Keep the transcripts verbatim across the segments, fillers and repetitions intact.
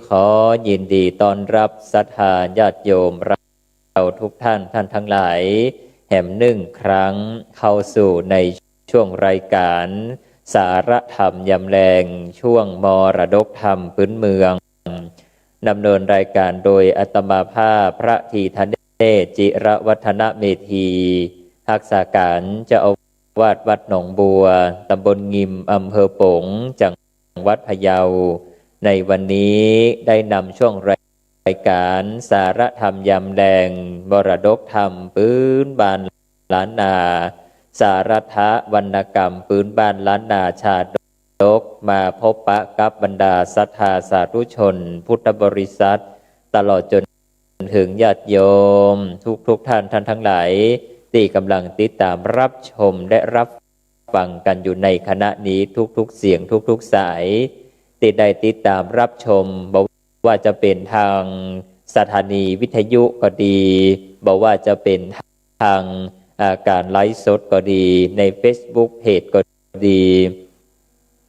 ขอยินดีต้อนรับศรัทธาญาติโยมเราทุกท่าน ท่านทั้งหลาย แหมนึ่งครั้งเข้าสู่ในช่วงรายการสารธรรมยามแลง ช่วงมรดกธรรมพื้นเมือง ดำเนินรายการโดยอาตมาภาพพระธีธเนศ จิรวัฒนเมธี รักษาการเจ้าอาวาสวัดหนองบัว ตำบลงิม อำเภอป๋ง จังหวัดพะเยา ในวันนี้ได้นำช่วงรายการสารธรรมยามแลง มรดกธรรมปื้นบ้านล้านนา สารัตถวรรณกรรมปื้นบ้านล้านนาชาดก มาพบปะกับบรรดาศรัทธาสาธุชนพุทธบริษัท ตลอดจนถึงญาติโยมทุกๆ ท่าน ท่านทั้งหลาย ตี้ก่ำลังติดต๋ามรับชมและรับฟังกั๋นอยู่ในขณะนี้ ทุกๆ เสียงทุกๆ สาย ตี้ได้ติดต๋ามรับชม บ่ว่าจะเป๋นตางสถานีวิทยุก็ดี บ่ว่าจะเป๋นตาง อ่า ก๋านไลฟ์สดก็ดี ในเฟซบุ๊กเพจก็ดี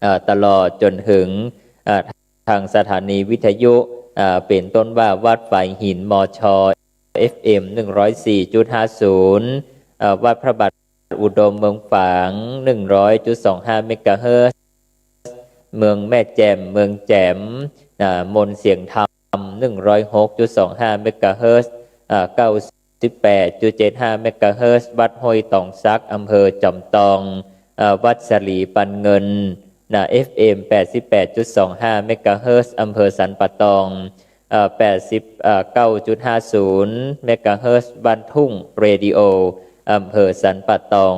อ่า ตลอดจนถึง อ่า ตางสถานีวิทยุ อ่า เป๋นต้นว่าวัดฝายหิน มช เอฟเอ็ม หนึ่งร้อยสี่จุดห้าศูนย์ อ่า วัดพระบาทอุดมเมืองฝาง หนึ่งร้อยจุดสองห้า เมกะเฮิรตซ์ เมืองแม่แจ่ม เมืองแจ๋ม อ่า มนต์เสียงธรรม หนึ่งร้อยหกจุดสองห้า เมกะเฮิรตซ์ อ่า เก้าสิบแปดจุดเจ็ดห้า เมกะเฮิรตซ์ วัดห้วยตองสัก อำเภอจอมตอง อ่า วัดสลีปันเงิน นะ เอฟเอ็ม แปดสิบแปดจุดสองห้า เมกะเฮิรตซ์ อำเภอสันป่าตอง เอ่อ แปดสิบ เอ่อ เก้าจุดห้าศูนย์ เมกะเฮิรตซ์ บ้านทุ่งเรดิโอ อำเภอสันป่าตอง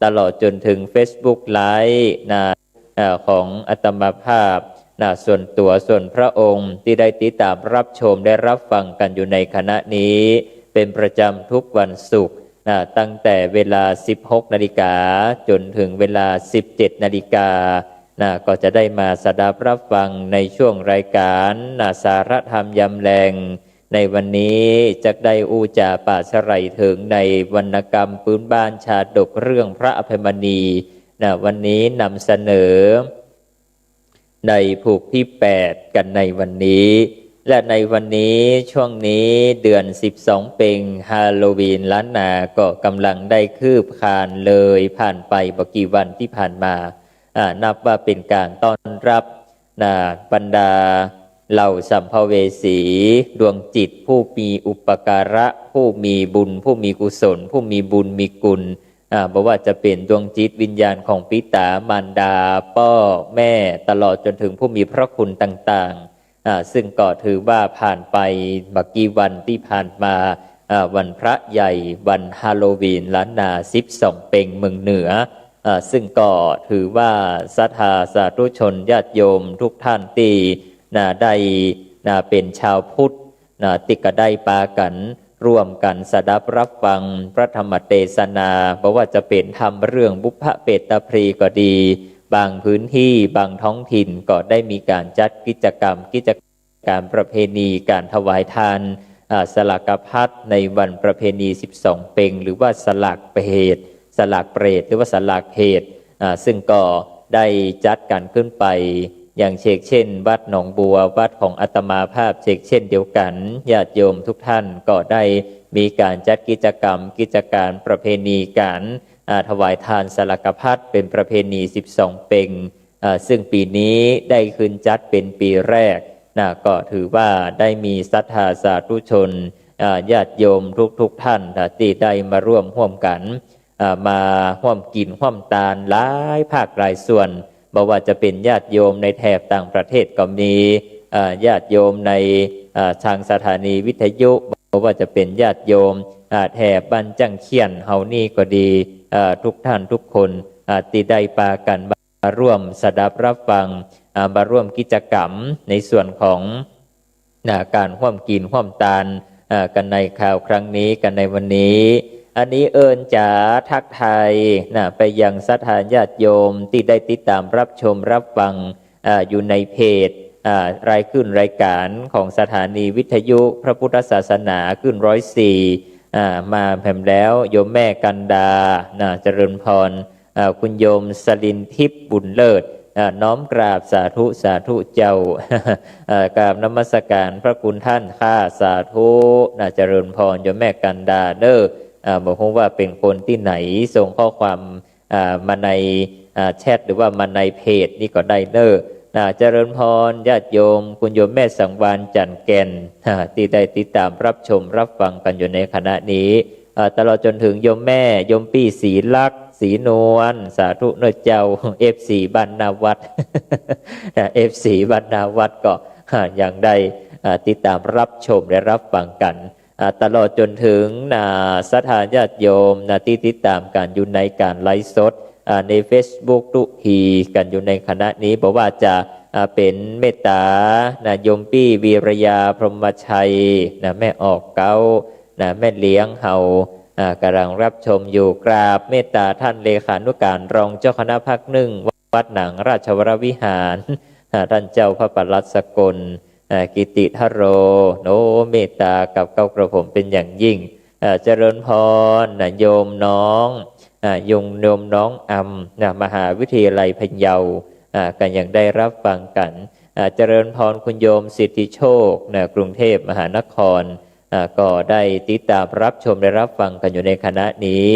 ตลอดจนถึงเฟซบุ๊กไลฟ์ นะ เอ่อ ของอาตมาภาพ นะ ส่วนตั๋วส่วนพระองค์ ตี้ได้ติดต๋ามรับชมได้รับฟังกั๋นอยู่ในขณะนี้ เป๋นประจำทุกวันศุกร์ นะ ตั้งแต่เวลา สิบหกนาฬิกา จ๋นถึงเวลา สิบเจ็ดนาฬิกา นะ ก็จะได้มาสดับรับฟังในช่วงรายการ นะ สารธรรมยามแลง ในวันนี้จักได้อู้จ๋าปราศรัยเถิงในวรรณกรรมปื้นบ้านชาดกเรื่องพระอภัยมณี นะ วันนี้นำเสนอ ในผูกตี้แปดกั๋นในวันนี้ และในวันนี้ช่วงนี้เดือนสิบสองเป็ง ฮาโลวีนล้านนาก็ก่ำลังได้คืบคลานเลยผ่านไปบ่กี่วันตี้ผ่านมา อ่า นับว่าเป๋นก๋านต้อนรับ นะ บรรดาเหล่าสัมภเวสี ดวงจิตผู้มีอุปการะ ผู้มีบุญ ผู้มีกุศล ผู้มีบุญมีกุณ อ่า บ่ว่าจะเป๋นดวงจิตวิญญาณของปิต๋ามารดา ป้อแม่ ตลอดจ๋นถึงผู้มีพระคุณต่างๆ อ่า ซึ่งก็ถือว่าผ่านไปบ่กี่วันตี้ผ่านมา อ่า วันพระใหญ่ วันฮาโลวีนล้านนา สิบสองเป็งเมืองเหนือ อ่า ซึ่งก็ถือว่าศรัทธาสาธุชนญาติโยมทุกท่านตี้ นะ ได้ นะ เป๋นชาวพุทธ นะ ตี้ก็ได้ปากั๋นร่วมกั๋นสดับรับฟังพระธรรมเตสนา บ่ว่าจะเป๋นธรรมเรื่องบุพเปตตาภีก็ดี บางพื้นตี้ บางท้องถิ่นก็ได้มีก๋านจัดกิจกรรม กิจก๋านประเพณี ก๋านถวายทาน อ่า สลากภัตในวันประเพณีสิบสองเป็ง หรือว่าสลากเปต สลากเปต หรือว่าสลากเหตุ อ่า ซึ่งก็ได้จัดกั๋นขึ้นไป อย่างเชกเช่น วัดหนองบัว วัดของอาตมาภาพเชกเช่นเดียวกั๋น ญาติโยมทุกท่านก็ได้มีก๋านจัดกิจกรรม กิจก๋านประเพณีก๋าน อ่า ถวายทานสลากภัตเป๋นประเพณีสิบสองเป็ง อ่า ซึ่งปี๋นี้ได้ขึ้นจัดเป๋นปี๋แรก นะ ก็ถือว่าได้มีศรัทธาสาธุชน อ่า ญาติโยมทุกๆ ท่าน นะ ตี้ได้มาร่วมฮ่วมกั๋น อ่า มาฮ่วมกิ๋นฮ่วมตานหลายภาคหลายส่วน บ่ว่าจะเป๋นญาติโยมในแถบต่างประเทศก็มี อ่า ญาติโยมใน อ่า ตางสถานีวิทยุ บ่ว่าจะเป๋นญาติโยม อ่า แถบบ้านจ้างเขี้ยนเฮานี่ก็ดี อ่า ทุกท่านทุกคน อ่า ตี้ได้ปากั๋นมาร่วมสดับรับฟัง อ่า มาร่วมกิจกรรมในส่วนของ นะ ก๋านฮ่วมกิ๋นฮ่วมตาน อ่า กั๋นในคราวครั้งนี้ กั๋นในวันนี้ อันนี้เอิ้นจ๋าทักทาย นะ ไปยังศรัทธาญาติโยมตี้ได้ติดต๋ามรับชมรับฟัง อ่า อยู่ในเพจ อ่า รายคลื่นรายก๋านของสถานีวิทยุพระพุทธศาสนาคลื่นร้อยสี่ อ่า มาแหมแล้ว โยมแม่กันดา นะ เจริญพร อ่า คุณโยมสลินทิพย์บุญเลิศ อ่า น้อมกราบสาธุ สาธุเจ้า อ่า กราบนมัสการพระคุณท่านค่ะ สาธุนะ เจริญพรโยมแม่กันดาเด้อ อ่า บ่ฮู้ว่าเป๋นคนตี้ไหน ส่งข้อความ อ่า มาใน อ่า แชท หรือว่ามาในเพจนี่ก็ได้เด้อ นะ เจริญพรญาติโยม คุณโยมแม่สังวาลย์ จันทร์แก่น อ่า ตี้ได้ติดตามรับชมรับฟังกั๋นอยู่ในขณะนี้ อ่า ตลอดจ๋นถึงโยมแม่ โยมปี้ศรีลักษณ์ ศรีนวล สาธุเน้อเจ้า เอฟซี บ้านนาวัด นะ เอฟซี บ้านนาวัดก็ อ่า ยังได้ อ่า ติดตามรับชมและรับฟังกั๋น อ่า ตลอดจ๋นถึง นะ ศรัทธาญาติโยม นะ ตี้ติดตามกั๋นอยู่ในก๋านไลฟ์สด อ่า ในเฟซบุ๊กตุ๊กที๋กั๋นอยู่ในขณะนี้ บ่ว่าจะ อ่า เป๋นเมตต๋า นะ โยมปี้วีรยา พรหมชัย นะ แม่ออกเก๊า นะ แม่เลี้ยงเฮา อ่า ก่ำลังรับชมอยู่ กราบเมตต๋าต้านเลขานุก๋านรองเจ้าคณะภาคหนึ่ง วัดหนางราชวรวิหาร อ่า ต้านเจ้าพระปลัดสกล อ่า กิติธโร โอ้ เมตต๋ากับเก๊ากระผมเป๋นอย่างยิ่ง อ่า เจริญพร นะ โยมน้อง อ่า โยม โยมน้องอำ นะ มหาวิทยาลัยพะเยา อ่า ก็ยังได้รับฟังกั๋น อ่า เจริญพรคุณโยมสิทธิโชค นะ กรุงเทพมหานคร อ่า ก็ได้ติดตามรับชมและรับฟังกั๋นอยู่ในขณะนี้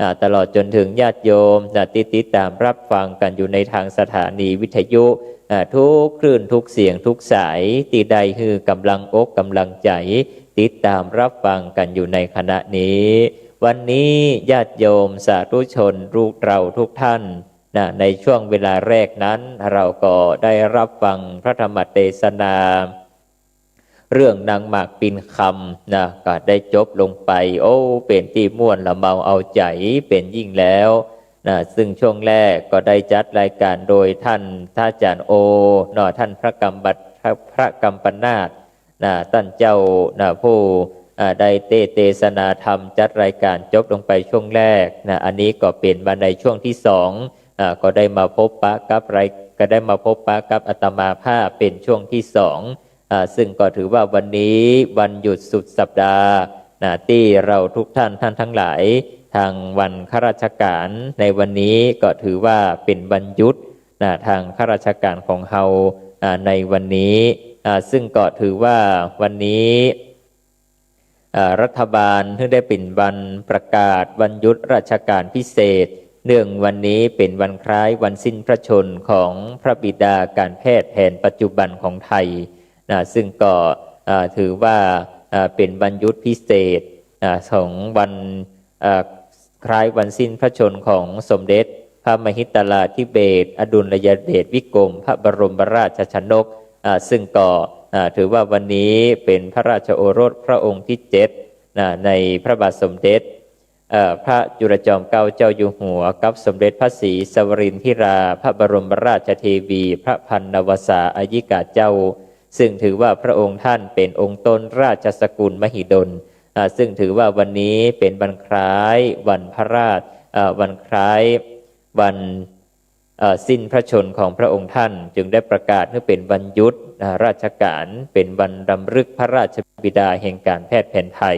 อ่า ตลอดจ๋นถึงญาติโยม นะ ตี้ติดตามรับฟังกั๋นอยู่ในทางสถานีวิทยุ อ่า ทุกคลื่น ทุกเสียง ทุกสาย ตี้ได้หื้อก๋ำลังอกก๋ำลังใจ๋ ติดตามรับฟังกั๋นอยู่ในขณะนี้ วันนี้ญาติโยมสาธุชนลูกเราทุกท่าน นะ ในช่วงเวลาแรกนั้น เราก็ได้รับฟังพระธรรมเตสนา เรื่องนางหมากปินคำ นะ ก็ได้จบลงไป โอ้ เป๋นตี้ม่วนละเมาเอาใจ๋เป๋นยิ่งแล้ว นะ ซึ่งช่วงแรกก็ได้จัดรายการโดยต้านพระอาจ๋ารย์โอ เนาะ ต้านพระกำปะ พระกำปนาท นะ ต้านเจ้า นะ ผู้ อ่า ได้เตสน์เตสนาธรรม จัดรายการจบลงไปช่วงแรก นะ อันนี้ก็เป๋นมาในช่วงตี้สอง อ่า ก็ได้มาพบปะกับราย ก็ได้มาพบปะกับอาตมาภาพเป๋นช่วงตี้สอง อ่า ซึ่งก็ถือว่าวันนี้วันหยุดสุดสัปดาห์ นะ ตี้เราทุกท่าน ท่านทั้งหลาย ทางวันข้าราชก๋าน ในวันนี้ก็ถือว่าเป๋นวันหยุด นะ ทางข้าราชก๋านของเฮา อ่า ในวันนี้ อ่า ซึ่งก็ถือว่าวันนี้ อ่า รัฐบาลหื้อได้เป๋นวันประกาศวันหยุดราชก๋านพิเศษ เนื่องวันนี้เป๋นวันคล้ายวันสิ้นพระชนม์ของพระบิดาก๋านแพทย์แผนปัจจุบันของไทย นะ ซึ่งก็ อ่า ถือว่า อ่า เป๋นวันหยุดพิเศษ อ่า ของวัน อ่า คล้ายวันสิ้นพระชนม์ของสมเด็จพระมหิดลาธิเบศรอดุลยเดชวิกรมพระบรมราชชนก อ่า ซึ่งก็ อ่า ถือว่าวันนี้เป๋นพระราชโอรสพระองค์ตี้เจ็ด นะ ในพระบาทสมเด็จ เอ่อ พระจุลจอมเกล้าเจ้าอยู่หัว กับสมเด็จพระศรีสวรินทิรา พระบรมราชเทวี พระพันนวษาอายิกาเจ้า ซึ่งถือว่าพระองค์ท่านเป๋นองค์ต้นราชสกุลมหิดล อ่า ซึ่งถือว่าวันนี้เป๋นวันคล้ายวันพระราช เอ่อ วันคล้ายวัน เอ่อ สิ้นพระชนม์ของพระองค์ท่าน จึงได้ประกาศหื้อเป๋นวันหยุด อ่า ราชก๋าน เป๋นวันรำลึกพระราชบิดาแห่งก๋านแพทย์แผนไทย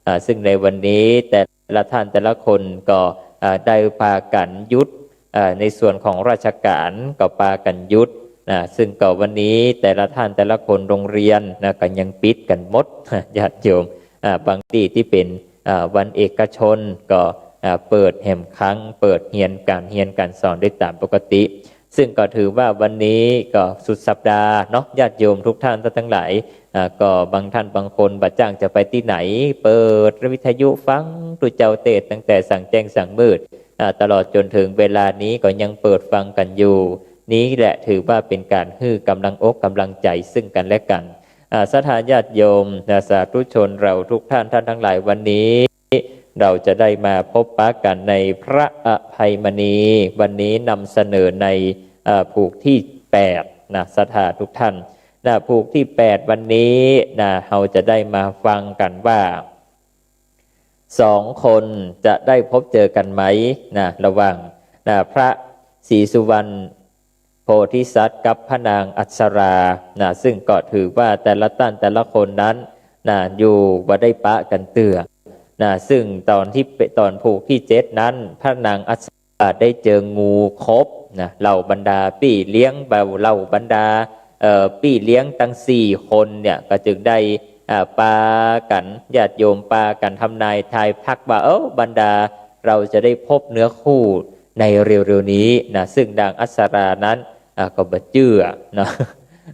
อ่า ซึ่งในวันนี้แต่ละท่านแต่ละคนก็ อ่า ได้ปากั๋นหยุด อ่า ในส่วนของราชก๋านก็ปากั๋นหยุด นะ ซึ่งก็วันนี้แต่ละท่านแต่ละคนโรงเรียน นะ ก็ยังปิดกั๋นหมด ญาติโยม อ่า บางตี้ตี้เป๋น อ่า วันเอกชนก็ อ่า เปิดแหมครั้ง เปิดเฮียนก๋าน เฮียนก๋านสอนได้ต๋ามปกติ ซึ่งก็ถือว่าวันนี้ก็สุดสัปดาห์เนาะ ญาติโยมทุกท่านทั้งหลาย อ่า ก็บางท่านบางคนบ่จ้างจะไปตี้ไหน เปิดวิทยุฟังตุ๊เจ้าเตสน์ตั้งแต่สังแจ้งสังมืด อ่า ตลอดจ๋นถึงเวลานี้ก็ยังเปิดฟังกั๋นอยู่ นี้แหละถือว่าเป๋นก๋านหื้อก๋ำลังอกก๋ำลังใจ๋ซึ่งกั๋นและกั๋น อ่า ศรัทธาญาติโยม นะ สาธุชนเราทุกท่าน ท่านทั้งหลาย วันนี้ เราจะได้มาพบปะกั๋นในพระอภัยมณี วันนี้นำเสนอใน เอ่อ ผูกตี้แปด นะ ศรัทธาทุกท่าน นะ ผูกตี้แปดวันนี้ นะ เฮาจะได้มาฟังกั๋นว่า สองคนจะได้พบเจอกั๋นไหม นะ ระหว่าง นะ พระศรีสุวรรณ โพธิสัตว์กับพระนางอัปสรา นะ ซึ่งก็ถือว่าแต่ละต้านแต่ละคนนั้น นะ อยู่บ่ได้ปะกั๋นเตื้อ นะ ซึ่งต๋อนตี้เป๋น ต๋อนผูกตี้เจ็ดนั้น พระนางอัปสราได้เจองูขบ นะ เหล่าบรรดาปี้เลี้ยง เหล่า เหล่าบรรดา เอ่อ ปี้เลี้ยงตังสี่คนเนี่ย ก็จึงได้ อ่า ปากั๋น ญาติโยมปากั๋นทำนายทายภักว่า เอ้อ บรรดาเราจะได้พบเนื้อคู่ในเร็วๆ นี้นะ ซึ่งดังอัสรานั้น อ่า ก็บ่เจื้อนะ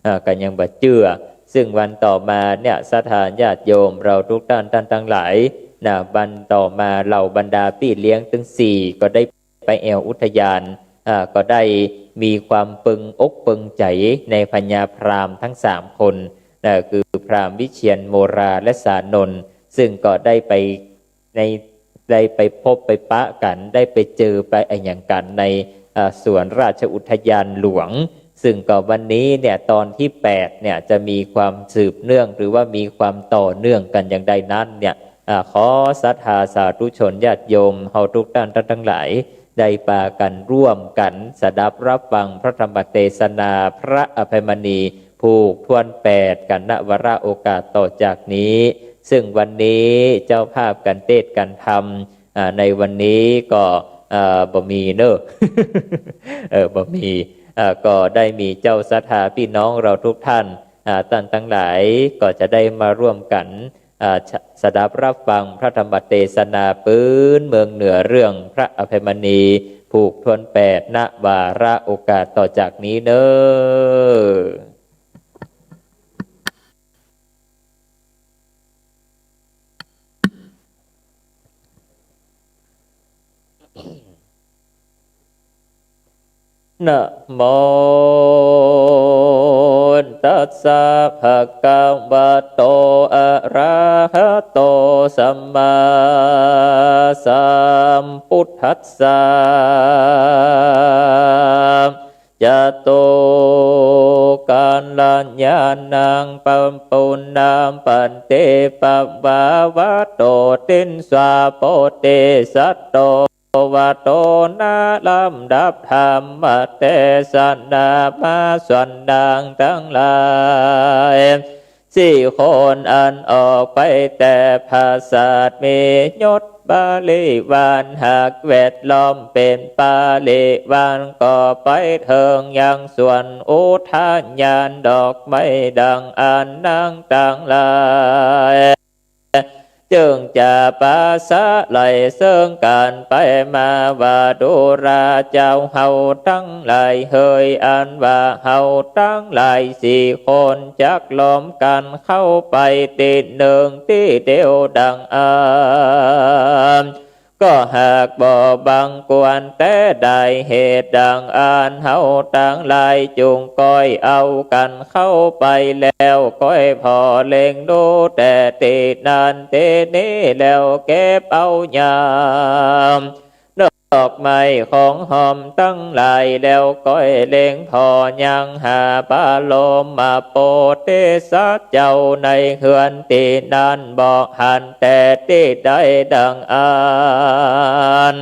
อ่า ก็ยังบ่เจื้อ ซึ่งวันต่อมาเนี่ย ศรัทธาญาติโยมเราทุกท่าน ท่านตังหลายนะ วันต่อมาเหล่าบรรดาปี้เลี้ยงตังสี่ก็ได้ไปแอ่วอุทยาน อ่า ก็ได้มีความเปิงอกเปิงใจ๋ในพญาพราหมณ์ทั้งสามคนนะ คือพราหมณ์วิเชียร โมรา และสานนท์ ซึ่งก็ได้ไป ใน ได้ไปพบไปปะกั๋น ได้ไปเจอไปอะหยังกั๋นใน อ่า สวนราชอุทยานหลวง ซึ่งก็วันนี้เนี่ย ตอนที่แปดเนี่ย จะมีความสืบเนื่อง หรือว่ามีความต่อเนื่องกั๋นอย่างใดนั้นเนี่ย อ่า ขอศรัทธาสาธุชนญาติโยมเฮาทุกท่าน ท่านตังหลาย ได้ปากั๋นร่วมกั๋นสดับรับฟังพระธรรมเตสนาพระอภัยมณี ผูกถ้วนแปดกั๋น ณ วาระโอกาสต่อจากนี้ ซึ่งวันนี้เจ้าภาพกั๋นเตสน์กั๋นธรรม อ่า ในวันนี้ก็ เอ่อ บ่มีเนอะ เออ บ่มี อ่า ก็ได้มีเจ้าศรัทธาปี้น้องเราทุกท่าน อ่า ท่านตังหลายก็จะได้มาร่วมกั๋น อ่า ส- สดับรับฟังพระธรรมเตสนาปื๊นเมืองเหนือเรื่องพระอภัยมณี ผูกถ้วนแปด ณ วาระโอกาสต่อจากนี้เนอะ นะโมตัสสะ ภะคะวะโต อะระหะโต สัมมาสัมพุทธัสสะ จะตุกัลยาณัง ปะปุณณัง ปันติ ปะวาวะโต ติสสา โพธิสัตโต ภะคะวะโต นะ ลำดับธรรมเตสนามาส่วนนางตังหลาย สี่คนอันออกไปแต่ผาสาท มียศบริวารหากแวดล้อมเป๋นบริวาร ก็ไปเถิงยังสวนอุทยานดอกไม้ดังอั้นนางตังหลาย จึงจะปราศรัยเซิงกั๋นไปมาว่า ดูราเจ้า เฮาตังหลายเหย อันว่าเฮาตังหลายสี่คนจักล้อมกั๋นเข้าไปตี้นึ่งตี้เดียวดังอั้น ก็หากบ่บังควรแต๊ได้ เหตุดังอั้น เฮาตังหลายจุ่งก้อยเอากั๋นเข้าไป แล้วก้อยผ่อเล็งดูแต่ตี้นั้นตี้นี้ แล้วเก็บเอายามดอกไม้ของหอมตังหลาย แล้วก้อยเล็งผ่อยังหาพระบรมโพธิสัตว์เจ้าในเฮือนตี้นั้น บ่หัน แต่ตี้ใดดังอั้น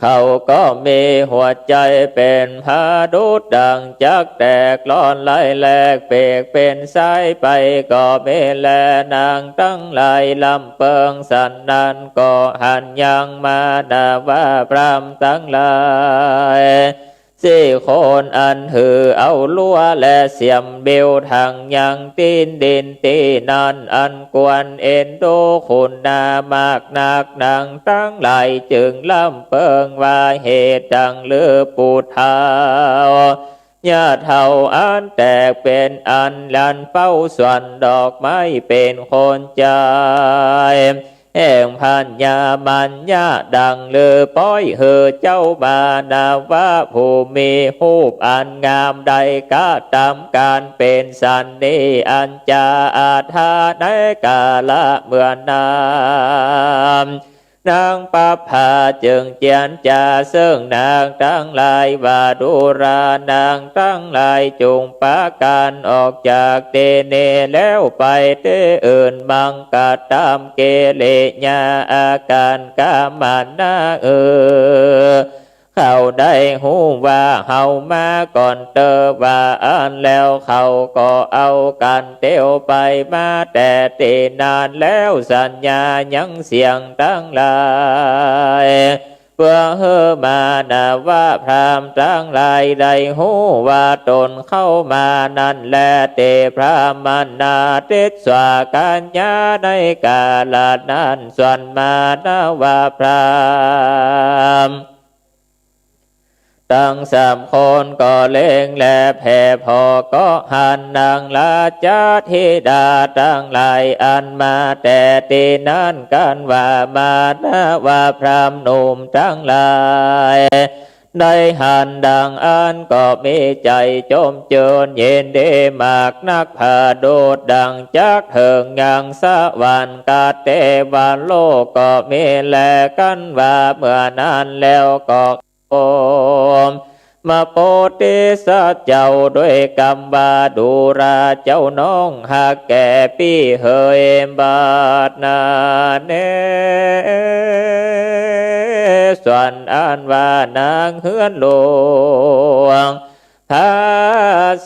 เขาก็มีหัวใจ๋เป๋นผาดุจดังจักแตก ร้อนไหลแหลกเปกเป๋นสายไป ก็มีแล นางตังหลายลำเปิงสันนั้น ก็หันยังมานาวาพราหมณ์ตังหลาย สี่คนอันหือเอาลัวและเสียมเบลถังยังตี้ดินตี้นั้น อันควรเอ็นดูคุณนามากนัก นางตังหลายจึงลำเปิงว่า เหตุดังลือปู่เฒ่า ย่าเฒ่าอันแตกเป๋นอันลันเฝ้าสวนดอกไม้เป๋นคนใจ๋ แห่งพญามัญญะดังลือ ป้อยหื้อเจ้ามานาวะผู้มีฮูปอันงามได้กระทำก๋านเป๋นสันนี้ อันจะอาถรรพ์ในกาละเมื่อนั้น นางปภาจึงเจียรจาเซิ่งนางตังหลายว่า ดูรานางตังหลายจุ่งปากั๋นออกจากตี้นี้แล้วไปตี้อื่น บังกระทำกิริยาอาก๋านกามานาเออ เขาได้ฮู้ว่าเฮามาก่อนเต๊อะ ว่าอั้นแล้วเขาก็เอากั๋นเตียวไปมาแต่ตี้นั้นแล้ว สัญญายังเสียงตังหลาย พื่อหื้อมานวพราหมณ์ตังหลายได้ฮู้ว่าต๋นเข้ามานั้นแล เตพราหมณาทิสสากัญญา ในกาละนั้น ส่วนมานวพราหมณ์ตังสามคนก็เล็งแลแผ่ผ่อ ก็หันนางราชธิดาตังหลายอันมาแต่ตี้นั้น กั๋นว่ามานวพราหมณ์หนุ่มตังหลาย ได้หันดังอั้นก็มีใจ๋จมจื้นยินดีมากนัก ผะโดษดังจักเถิงยังสวรรค์ กะเตวโลกก็มีแล กั๋นว่าเมื่อนั้นแล้วก็ พรหมโพธิสัตว์เจ้า ด้วยกำว่า ดูราเจ้าน้องฮักแก่ปี้เหย บัดนั้นแล ส่วนอันว่านางเฮือนหลวง ผา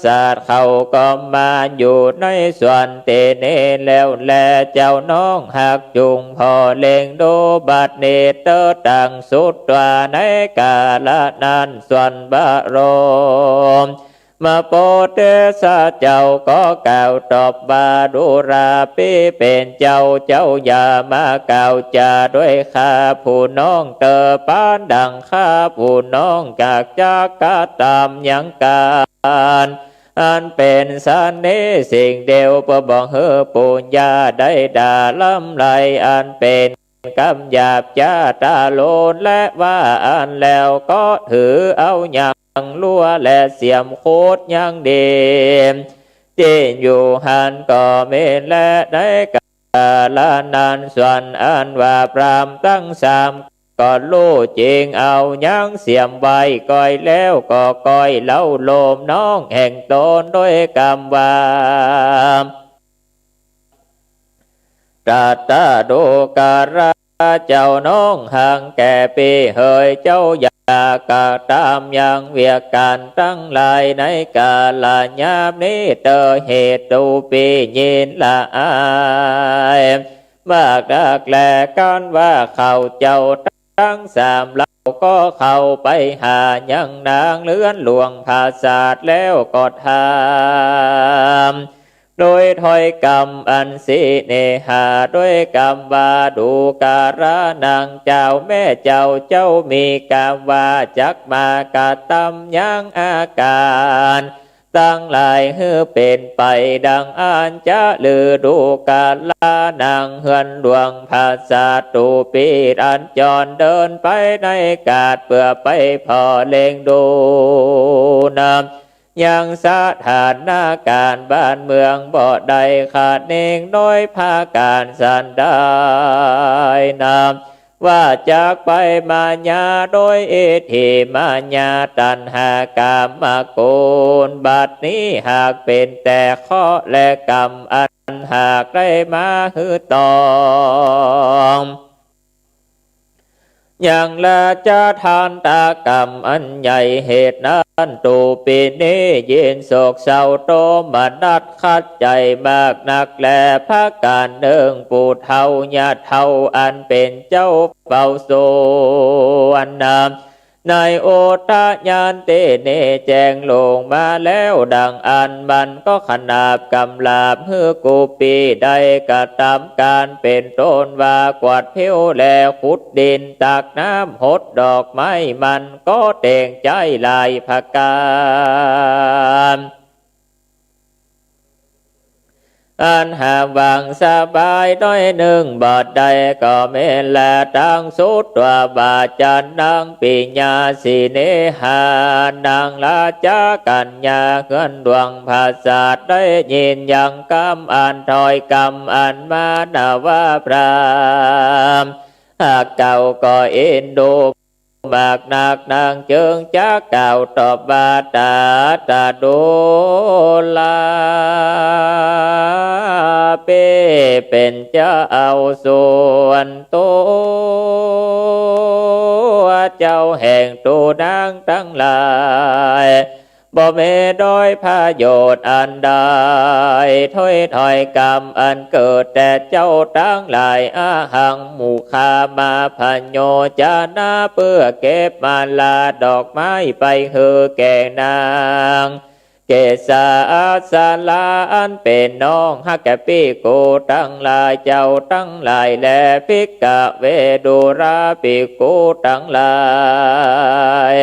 สาทเขาก็มาอยู่ในส่วนตี้นี้แล้วแล เจ้าน้องฮักจุ่งผ่อเล็งดู บัดนี้เต๊อะตังสุดต๋วา ในกาละนั้น ส่วนบรมโพธิสัตว์เจ้าก็กล่าวตอบว่า ดูราปี้เป๋นเจ้า เจ้าอย่ามากล่าวจ๋าด้วยข้าผู้น้องเต๊อะ ปานดังข้าผู้น้องจักจักกระตำยังก๋าน อันเป๋นสันนี้สิ่งเดียว เปื้อบ่หื้อปุญญาได้ด่าลำไรอันเป๋นกำหยาบจ๊าตาโลน และว่าอั้นแล้วก็ถือเอายังลัวและเสียมขุดยังดี ตี้อยู่หั้นก็มีแล ในกาละนั้น ส่วนอันว่าพราหมณ์ตังสาม ก็ฮู้จริงเอายังเสียมไว้ก้อยแล้ว ก็ก้อยเล้าโลมน้องแห่งต๋นด้วยกำว่า ตถาดูราเจ้าน้องฮักแก่ปี้เหย เจ้าอย่ากระตำยังเวียกก๋านตังหลาย ในกาละยามนี้เต๊อะ เหตุตี้ปี้ยินละอายมากนักแล กั๋นว่าเขาเจ้าตังสามเล่าก็เข้าไปหายังนางเฮือนหลวงผาสาท แล้วก็ถามโดยถ้อยกำอันเสน่หา ด้วยกำว่า ดูรานางเจ้า แม่เจ้า เจ้ามีกำว่าจักมากระตำยังอาก๋าน ตังหลายหื้อเป๋นไปดังอั้นจะลือ ดูรานางเฮือนหลวงผาสาท ตี้ปี้อันจรเดินไปในกาด เปื้อไปผ่อเล็งดูนำยังสถานก๋ารณ์บ้านเมืองบ่ได้คะเนงน้อย ผะก๋านสันใดนำ ว่าจักไปมายาโดยอิทธิมายาตัณหากามคุณบัดนี้หากเป๋นแต่เคราะห์และกรรมอันหากได้มาหื้อตองยังราชทานตกรรมอันใหญ่ เหตุนั้นตี้ปี้นี้ยินโศกเศร้าโทมนัสขัดใจ๋มากนักแล ผะก๋านนึ่ง ผู้เฒ่าญาเฒ่าอันเป๋นเจ้าเฝ้าสวนนำในอุทยานตี้นี้แจ้งลงมาแล้วดังอั้น มันก็ขนาบกำราบหื้อกู้ปี้ได้กระตำก๋านเป๋นต้นว่า กวาดผิวแลขุดดิน ตักน้ำ หดดอกไม้ มันก็แต่งใจ๊หลายผะก๋าน อันหาหวังสบายน้อยนึ่งบ่ได้ก็มีแล ตังสุดต๋วาว่าจันนางปิยาเสน่หานางราชกัญญาเฮือนหลวงผาสาท ได้ยินยังกำอันถ้อยกำอันมานวพราหมณ์ฮักเก่าก็เอ็นดู มากนัก นางจึงจักกล่าวตอบว่า ตถาดูรา ปี้เป๋นเจ้าส่วนตั๋ว เจ้าแห่งตั๋วนางตังหลาย บ่มีโดยประโยชน์อันใด ถ้อยถ้อยกำอันเกิดแต๊เจ้าตังหลาย อหัง มุคคามา พโยจนะ เปื้อเก็บมาลาดอกไม้ไปหื้อแก่นาง เกสาอัสสรา อันเป๋นน้องฮักแก่ภิกขุตังหลาย เจ้าตังหลายแล ภิกขเว ดูราภิกขุตังหลาย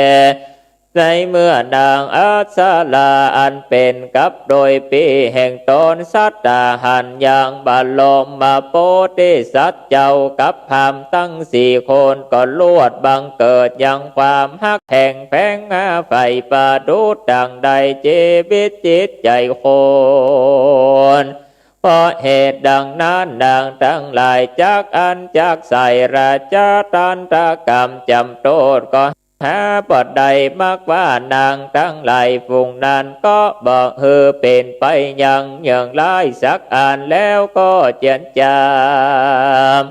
ในเมื่อนางอัสสราอันเป๋นกับโดยปี้แห่งต๋นสัตตาหันยังบรมโพธิสัตว์เจ้ากับพราหมณ์ตังสี่คนก็ลวดบังเกิดยังความฮักแห่งแผงมาใฝ่ประดุจดั่งได้จีวิตจิตใจ๋คน เพราะเหตุดั่งนั้นนางตังหลายจักอั้นจักใส่ราชาตัณฑกรรมจ๋ำโต้ษก็ หาบ่ได้ มักว่านางตังหลายฝูงนั้นก็บ่หื้อเป๋นไปยังเยื่องร้ายสักอัน แล้วก็เจียนจ๋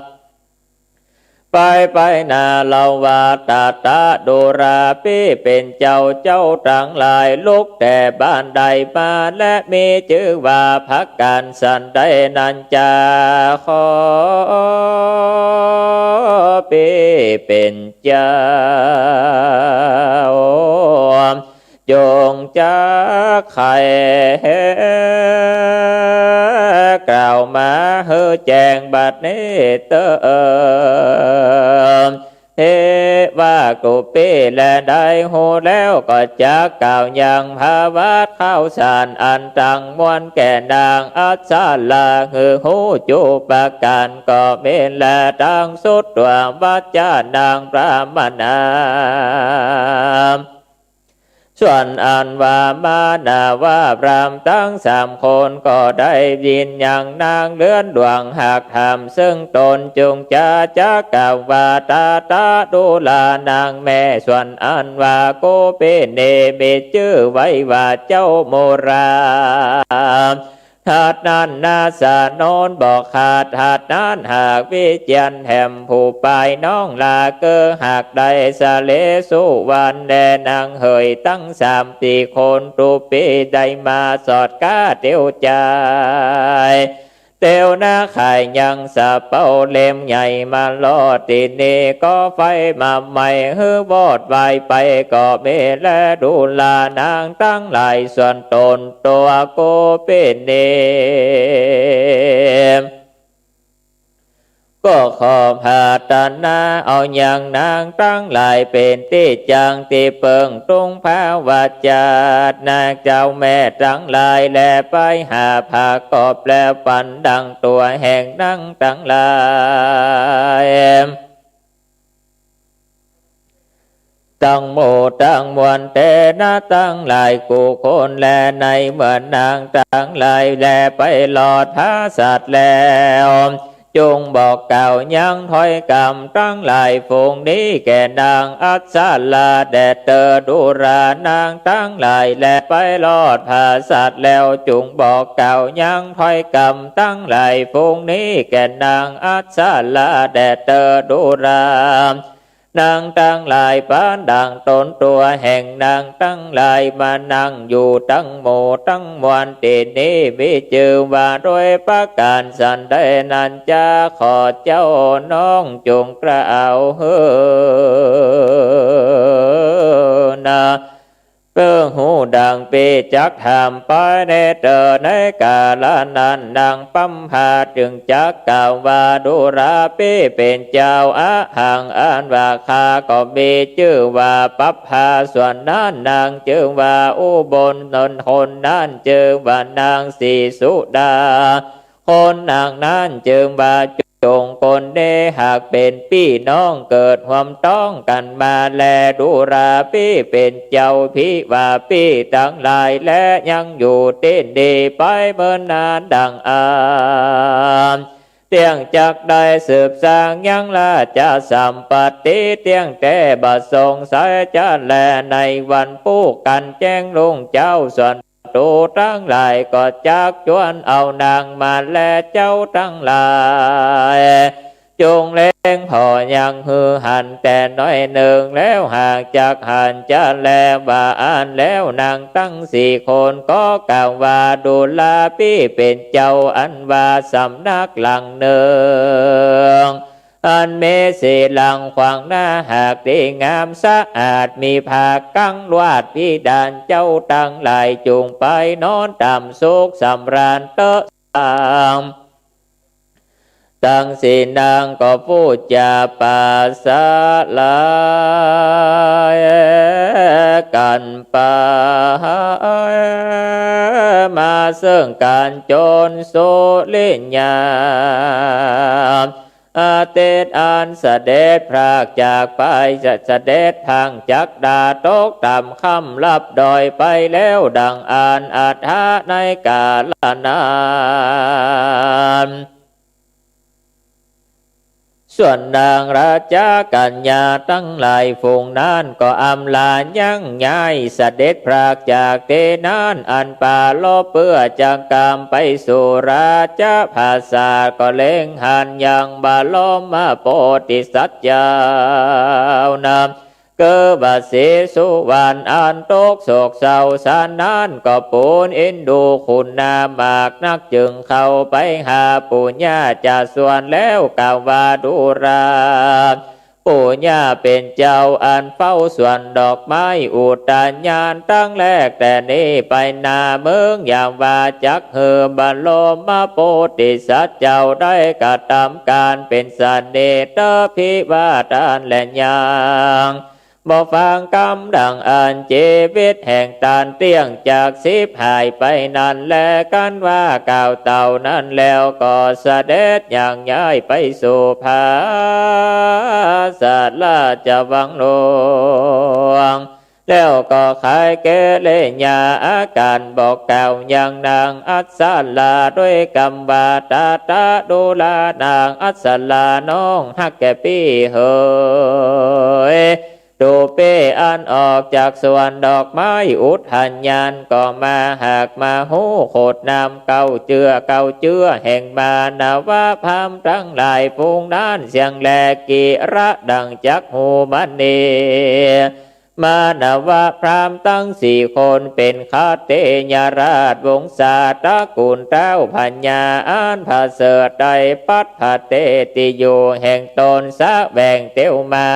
ำ ไปไปหน้าเล่าว่า ตถาดูราปี้เป๋นเจ้า เจ้าตังหลายลุกแต่บ้านใดมา และมีจื้อว่าพระกัณฑ์สันใดนั้นจา ขอปี้เป๋น เจ้า จงจักใค่กล่าวมาหื้อแจ้งบัดนี้เต๊อะ เทวากุปปี้แลได้ฮู้แล้วก็จักกล่าวยังประวัติข่าวสารอันตังมวลแก่นางอัสสราหื้อฮู้จุประก๋าน ก็มีแลตังสุตวา วัจจานางพราหมณา ส่วนอันว่ามานาว่าพราหมณ์ตังสามคนก็ได้ยินยังนางเรือนหลวงหากถามเซิ่งต๋น จุงจะจักกล่าวว่า ตถาดูรานางแม่ ส่วนอันว่ากุปปี้นี้มีจื้อไว้ว่าเจ้าโมรา ทัดนั้นนาสนนบอกขาด ทัดนั้นหากวิเจียรแถมผู้ปายน้องลาเกอ หากได้สะเลสุวรรณแลนางเหยตังสามตี้คน กุปปี้ได้มาสอดก้าเตียวจาย เตียวนาขายยังสะเปาเล่มใหญ่มาลอดตี้นี้ ก็ไฟมาไหม้หื้อวอดวายไป ก็มีแลดูรานางตังหลาย ส่วนต๋น ตัวกุปปี้นี้ ก็ขอผาตนาเอายังนางตังหลายเป๋นตี้จังตี้เปิง ตุงภาวะจัด นางเจ้าแม่ตังหลายแลไปหาผากอบแลปันดังตั๋วแห่งนางตังหลาย ตังหมู่ตังมวลเตนะตังหลายกู้คนแล ในเมื่อนางตังหลายแลไปรอดผาสัตว์แล้ว จุงบอกกล่าวยังถ้อยกำตังหลายฝูงนี้แก่นางอัสสราแด่เตอ ดูรานางตังหลายแลไปรอดผาสัตว์แล้ว จุงบอกกล่าวยังถ้อยกำตังหลายฝูงนี้แก่นางอัสสราแด่เตอ ดูรา นางตังหลายปันดังต๋น ตั๋วแห่งนางตังหลายมานั่งอยู่ตังหมู่ตังมวลตี้นี้ มีจื้อว่าโดยประก๋านสันใดนั้นจา ขอเจ้าน้องจุงกล่าวหื้อนา เปื้อฮู้ดังปี้จักถามไปในเตอ ในกาละนั้นนางปัมพาจึงจักกล่าวว่า ดูราปี้เป๋นเจ้า อหัง อันว่าข้าก็มีจื้อว่าปัมพา ส่วนนั้นนางจื้อว่าอุบล นนคนนั้นจื้อว่านางสีสุดา คนนางนั้นจื้อว่า จงคนนี้หากเป๋นปี้น้องเกิดฮ่วมต๊องกั๋นมาแล ดูราปี้เป๋นเจ้า ภิวาปี้ตังหลายแลยังอยู่ตี้นี้ไปเมินนานดังอั้น เตี้ยงจักได้สืบสร้างยังราชสัมปัตติ เตี้ยงแต๊บ่สงสัยจะแล ในวันปู๊กั๋นแจ้งรุ่งเจ๊า ส่วน ตูตังหลายก็จักจวนเอานางมาแล เจ้าตังหลาย จงเล็งผ่อยังหื้อหันแต่น้อยนึ่ง แล้วหากจักหันจะแลว่าอั้นแล้ว นางตังสี่คนก็กล่าวว่า ดูราปี้เป๋นเจ้า อันว่าสำนักหลังนึ่ง อันมีสี่หลังขวางหน้าหากดีงามสะอาด มีผ้ากั๋งลวาดพิดาน เจ้าตังหลายจุ่งไปนอนต๋ามสุขสำราญเต๊อะ ตังสี่นางก็พูดจาปราศรัยกั๋นไป มาเซิ่งกั๋นจ๋นสุริยา อาทิตย์อันเสด็จพรากจากไป จะเสด็จพลางจากดาตกต๋ามค่ำลับดอยไปแล้ว ดังอั้นอัฏฐะในกาละนั้น ส่วนนางราชกัญญาตังหลายฝูงนั้นก็อำลายังย้ายเสด็จพรากจากตี้นั้น อันปรารภเปื้อจักก๋ำไปสู่ราชปราสาท ก็เล็งหันยังบรมโพธิสัตว์เจ้านั้น คือว่าสีสุวรรณอันตกโศกเศร้าสันนั้น ก็ปูนเอ็นดูขุนนามากนัก จึงเข้าไปหาปู่ย่าจ่าส่วนแล้วกล่าวว่า ดูรา ปู่ย่าเป๋นเจ้าอันเฝ้าสวนดอกไม้อุทยานตังแรกแต่นี้ไปนาเมือง อย่าว่าจักหื้อบรมโพธิสัตว์เจ้าได้กระทำก๋านเป๋นเสน่ห์เต๊อะ ภิวาทานและยัง บ่ฟังกำดังอั้น จีวิตแห่งต๋านเตี้ยงจักฉิบหายไปนั้นแล กันว่ากล่าวเต้านั้นแล้วก็เสด็จยังย้ายไปสู่พระราชวังหลวง แล้วก็ไขกิริยาอาก๋านบอกกล่าวยังนางอัปสราด้วยกำว่า ตะตะ ดูรานางอัปสราน้องฮักแก่ปี้เหย ดูปี้อันออกจากสวนดอกไม้อุทยานก็มาหากมาฮู้โขดนามเก้าเจื้อเก้าเจื้อแห่งมานวพราหมณ์ตังหลายฝูงนั้นเสี้ยงแล กิระ ดังจักฮู้บัดนี้ มานวพราหมณ์ตังสี่คนเป๋นคัตติยราชวงศาตระกูลเต๊าพญาอันประเสริฐได้ปัดพระเตติอยู่แห่งต๋นแสวงเตียวมา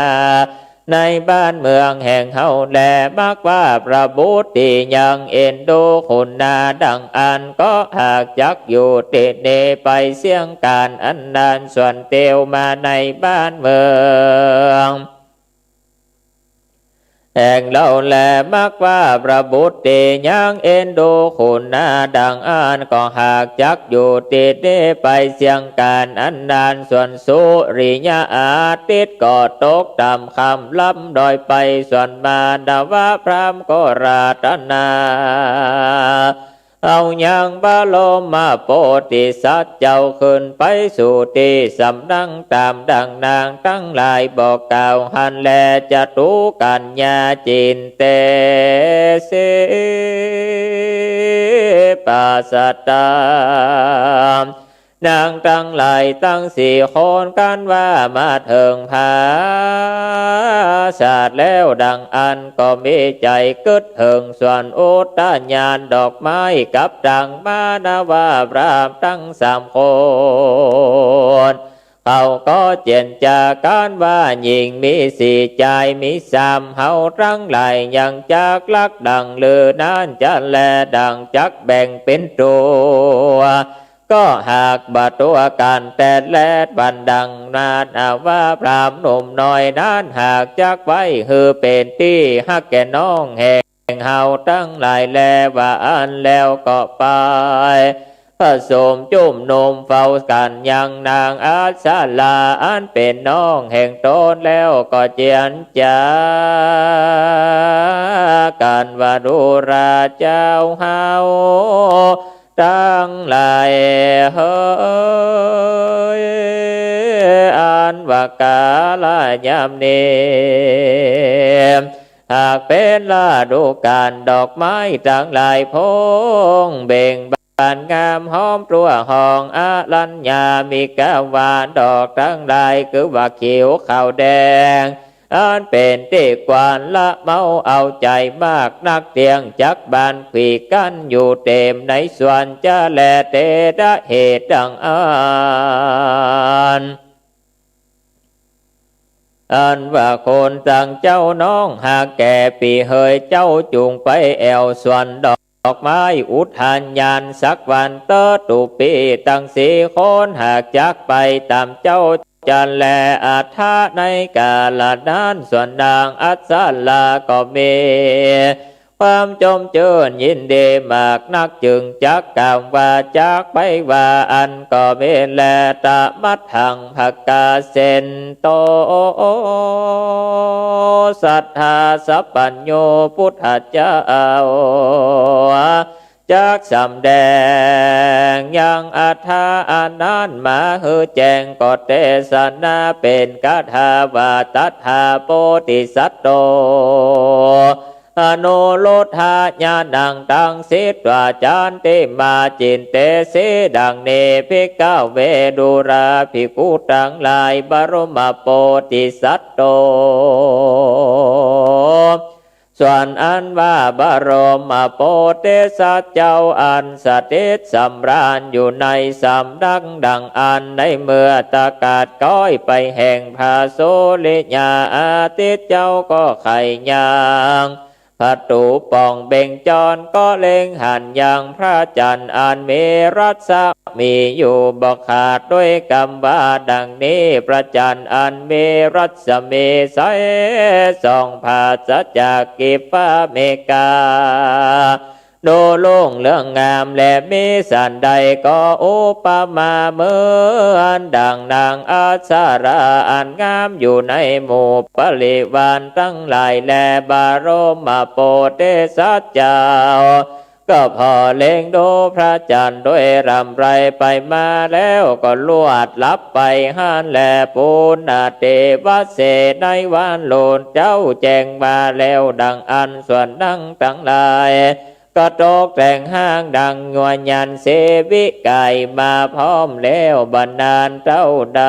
ในบ้านเมืองแห่งเฮาแล มักว่าพระบุตรียังเอ็นดูขุนนาดังอั้น ก็หากจักอยู่ตี้นี้ไปเสี้ยงก๋านอันนาน ส่วนเตียวมาในบ้านเมือง แห่งเฮาแล มักว่าพระบุตรียังเอ็นดูขุนนาดังอั้น ก็หากจักอยู่ตี้นี้ไปเสี้ยงก๋านอันนาน ส่วนสุริยะอาทิตย์ก็ตกต๋ามค่ำลับดอยไป ส่วนมานวพราหมณ์ก็อาราธนา เอายังบรมโพธิสัตว์เจ้าขึ้นไปสู่ตี้สำนักต๋ามดังนางตังหลายบอกกล่าวหั้นแล จตุกัญญาจินเตสิปัสสตา นางตังหลายตังสี่คนกันว่ามาเถิงปราสาทแล้วดังอั้น ก็มีใจ๋กึ๊ดเถิงสวนอุทยานดอกไม้กับตังมานวพราหมณ์ตังสามคน เขาก็เจียรจากั๋นว่า ยิ่งมีสี่จายมีสาม เฮาตังหลายยังจักฮักดังลือนั้นจะแล ดังจักแบ่งเป๋นตั๋ว ก็หากบ่ตั๋วกั๋นแต๊แล บัดดังนั้น นวพราหมณ์หนุ่มน้อยนั้นหากจักไว้หื้อเป๋นตี้ฮักแก่น้องแห่งเฮาตังหลายแล ว่าอั้นแล้วก็ไปผสมจุมนุมเฝ้ากั๋นยังนางอัปสราอันเป๋นน้องแห่งต๋น แล้วก็เจียรจากั๋นว่า ดูราเจ้าเฮา ตังหลายเหย อันว่ากาละยามนี้ หากเป๋นฤดูก๋าลดอกไม้ตังหลายพ่องเบ่งบาน านงามหอมตรัวหองอรัญญา มีกาวาดอกตังหลาย คือว่าเขียวขาวแดง อันเป๋นตี้ควรละเมาเอาใจ๋มากนัก เตี้ยงจักบานขวี้กั๋นอยู่เต๋มในสวนจะแล เตระเหตุดังอั้น อันว่าคนตังเจ้าน้องหากแก่ปี๋เหย เจ้าจุ่งไปแอ่วสวนดอกไม้อุทยานสักวันเต๊อะ ตุ๊ปี๋ตังสี่คนหากจักไปต๋ามเจ้า จะแล อัฏฐะ ในกาละนั้น ส่วนนางอัสสะราก็มีความจมจื้นยินดีมากนัก จึงจักกล่าววาจ๋าไปว่าอั้นก็มีแล ตะมัทธัง ผะกาเสนโต สัตถาสัพพัญญู พุทธเจ้า จักสำแดงยังอัฏฐะอันนั้นมาหื้อแจ้ง ก็เตสนาเป๋นคาถาว่า ตถาโพธิสัตโต อนุรุทธา ญาณัง ตังสิทธา จันติมา จินเตสิ ดังนี้ ภิกขะเว ดูราภิกขุตังหลาย บรมโพธิสัตโต ส่วนอันว่าบรมโพธิสัตว์เจ้าอันสถิตสำราญอยู่ในสำนักดังอั้น ในเมื่อตะกาดก๊อยไปแห่งพระสุริยาอาทิตย์เจ้าก็ใค่ยังประตู๋ป่องเบญจรก็เล็งหันยังพระจันทร์อันมีรัศมีอยู่บ่ขาด ด้วยกำว่าดังนี้ พระจันทร์อันมีรัศมีใสส่องผาศจากกิปปะเมฆา ดูรุ่งเรืองงาม และมิสันใดก็อุปมาเหมือนดังนางอัสสะราอันงามอยู่ในหมู่ปริวารตังหลายแล บรมโพธิสัตว์เจ้า ก็ผ่อเล็งดูพระจันทร์ด้วยรำไรไปมาแล้วก็ลวดลับไปหั้นแล ปุณณเตวะเส ในวันโลนเจ้าแจ้งมาแล้วดังอั้น ส่วนนางตังหลาย ก็ตกแต่งห้างดังงัวยันเสวิกายมาพร้อมแล้วบ่นานเต้าใด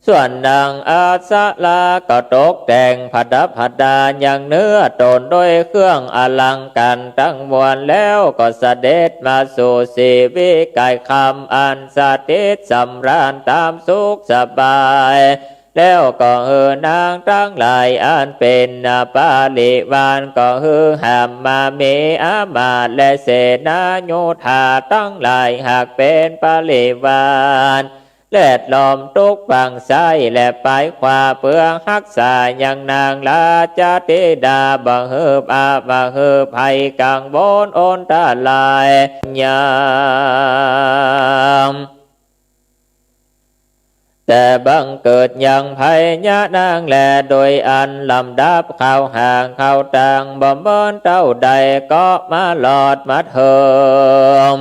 ส่วนนางอัสสราก็ตกแต่งผะดับผะดายังเนื้อต๋นด้วยเครื่องอลังก๋ารตังมวล แล้วก็เสด็จมาสู่เสวิกายคำอันสถิตสำราญต๋ามสุขสบาย แล้วก็หื้อนางตังหลายอันเป๋นปริวาร ก็หื้อห้ามมามีอามาตย์และเสนาโยธาตังหลาย หากเป๋นปริวาร แวดล้อมตุ๊กฝั่งซ้ายและป๋ายขวา เปื้อฮักษายังนางราชธิดา บ่หื้ออา บ่หื้อภัยกังวลอันตรายยัง แต่บังเกิดยังภัยยะนางแล โดยอันลำดับเข้าห่างเข้าตาง บ่เมินเต้าใดก็มาลอดมาเถิง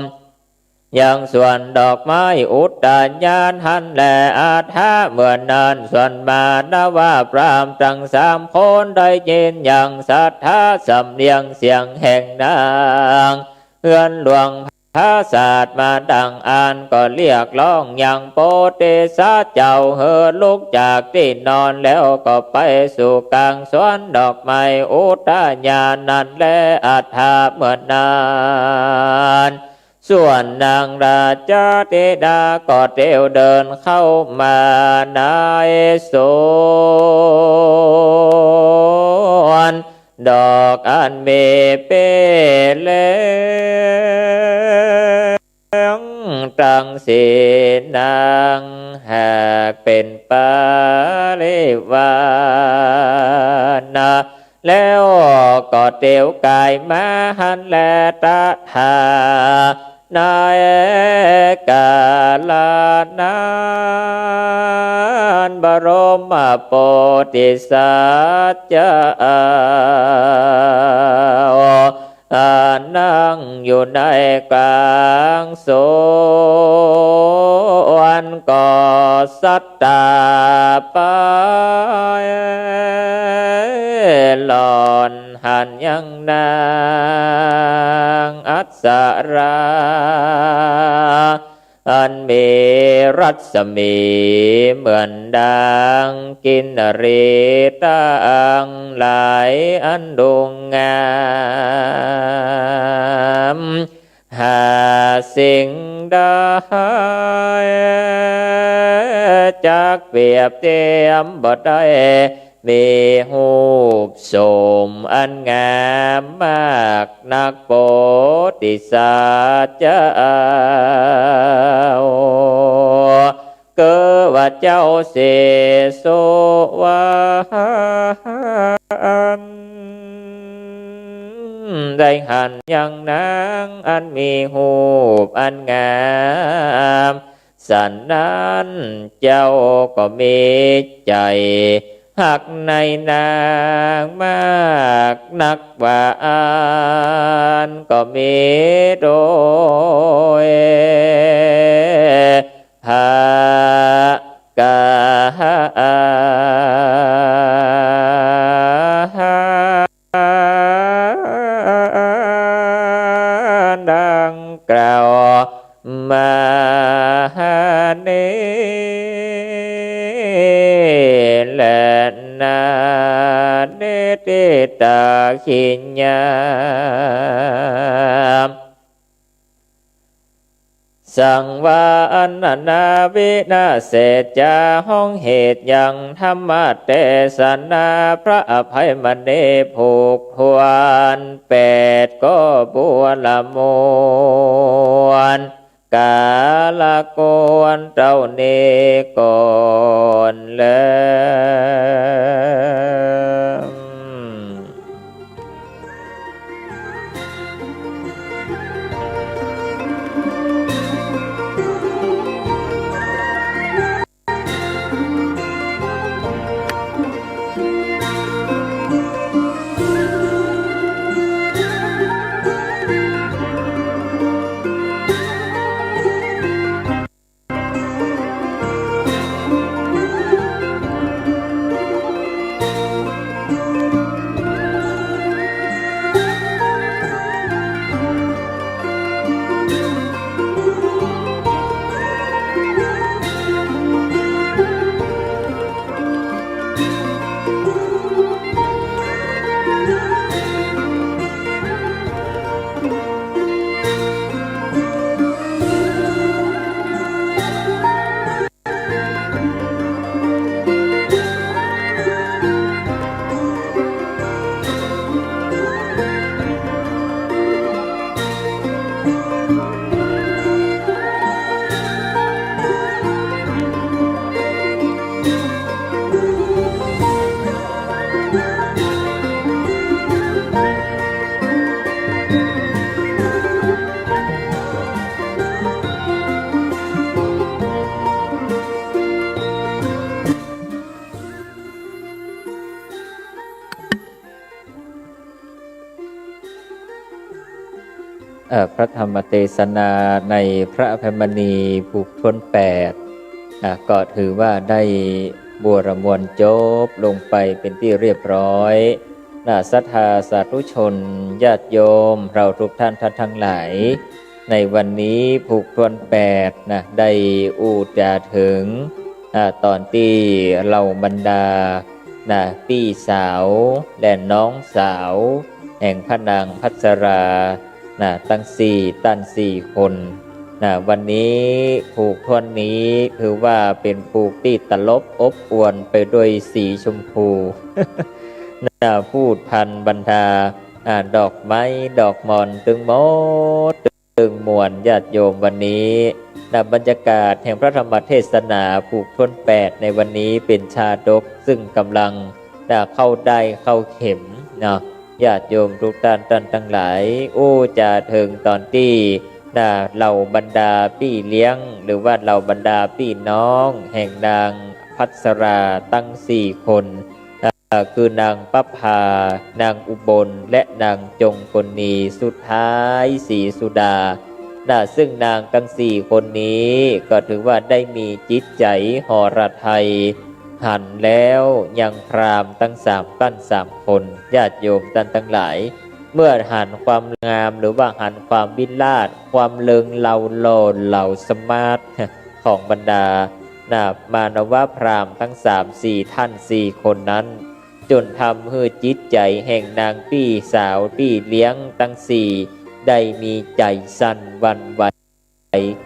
ยังสวนดอกไม้อุทยานหั้นแล อัฏฐะเมื่อนั้น ส่วนมานวพราหมณ์ตังสามคนได้ยินยังสัทธาสำเนียงเสียงแห่งนาง เฮือนหลวงผาสาทมาดังอั้น ก็เรียกฮ้องยังโพธิสัตว์เจ้าหื้อลุกจากตี้นอน แล้วก็ไปสู่ก๋างสวนดอกไม้อุทยานนั้นแล อัฏฐะเมื่อนั้น ส่วนนางราชธิดาก็เตียวเดินเข้ามาในสวนดอกอันมีปี้เล้งตังสี่นาง หากเป๋นปริวารนะ แล้วก็เตียวกายมาหั้นแล ตถา ในกาละนั้น บรมโพธิสัตว์เจ้า อ่า นั่งอยู่ในก๋างสวน ก็สัตตาไป หล่อน หันยังนางอัปสรา อันมีรัศมีเหมือนดังกินนรีตังหลายอันดูงาม หาสิ่งใดจักเปรียบเทียมบ่ได้ มีรูปโฉมอันงามมากนัก โพธิสัตว์เจ้า คือว่าเจ้าศรีสุวรรณ ได้หันยังนางอันมีรูปอันงาม สันนั้นเจ้าก็มีใจ๋ฮักในนางมากนักว่าอั้นก็มีโดย พระกาหา ดังกล่าวมานี้แลนา นิทิตาขิญญา สังวาอันนานาวินาเศษจา ห้องเหตุยังธรรมเตสนา พระอภัยมณีผูกถ้วนแปด ก็บัวละมวล กาละกวนเต้านี้ก่อนแล เอ่อ พระธรรมเตสนาในพระอภัยมณีผูกถ้วนแปด อ่ะ ก็ถือว่าได้บัวละมวลจบลงไปเป็นตี้เรียบร้อย นะ ศรัทธาสาธุชนญาติโยมเราทุกท่าน ท่านทั้งหลาย ในวันนี้ผูกถ้วนแปดนะ ได้อู้จ๋าเถิง อ่า ต๋อนตี้เหล่าบรรดา นะ ปี้สาวและน้องสาวแห่งพระนางภัสรา นะ ตังสี่ ตันสี่คน นะ วันนี้ผูกถ้วนนี้ถือว่าเป๋นผูกตี้ตลบอบอวลไปด้วยสีชมพู นะ พูดพันบรรดา อ่า ดอกไม้ดอกหม่อนตึงหมด ตึงมวลญาติโยมวันนี้ นะ บรรยากาศแห่งพระธรรมเทศนาผูกถ้วนแปดในวันนี้เป๋นชาดกซึ่งก่ำลัง นะ เข้าด้ายเข้าเข็มเนาะ ญาติโยมทุกท่าน ท่านทั้งหลาย อู้จ๋าเถิงต๋อนตี้ นะ เหล่าบรรดาปี้เลี้ยง หรือว่าเหล่าบรรดาปี้น้องแห่งนางภัสราตังสี่คน เอ่อ คือนางประภา นางอุบล และนางจงกลนี สุดท้ายศรีสุดา นะ ซึ่งนางตังสี่คนนี้ก็ถือว่าได้มีจิตใจ๋หฤทัย หันแล้วยังพราหมณ์ตังสามก้านสามคน ญาติโยมต้านตังหลาย เมื่อหันความงามหรือว่าหันความวิราช ความเริงเราหล่อเหลาสมาร์ทของบรรดา นะ มานวพราหมณ์ตังสามสี่ต้านสี่คนนั้น จ๋นทำหื้อจิตใจ๋แห่งนางปี้สาวปี้เลี้ยงตังสี่ได้มีใจ๋สั่นหวั่นไหว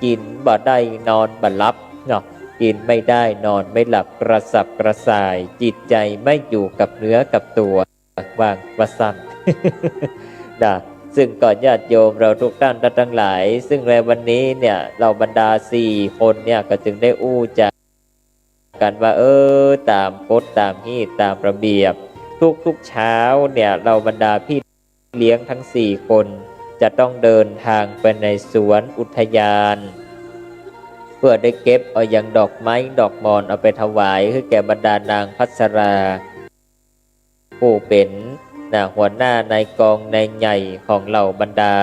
กิ๋นบ่ได้นอนบ่หลับเนาะ กิ๋นไม่ได้นอนไม่หลับ กระสับกระส่าย จิตใจ๋ไม่อยู่กับเนื้อกับตั๋ว ว่า ว่าซั้น นะ ซึ่งก็ญาติโยมเราทุกต้านตังหลาย ซึ่งในวันนี้เนี่ย เหล่าบรรดาสี่คนเนี่ยก็จึงได้อู้จ๋ากั๋นว่า เออ ต๋ามกฎต๋ามฮีตต๋ามระเบียบ ทุกๆ เช้าเนี่ย เหล่าบรรดาปี้เลี้ยงตังสี่คนจะต้องเดินตางไปในสวนอุทยาน เปื้อได้เก็บเอายังดอกไม้ดอกหม่อนเอาไปถวายหื้อแก่บรรดานางภัสรา ผู้เป๋น นะ หัวหน้านายกองนายใหญ่ของเหล่าบรรดา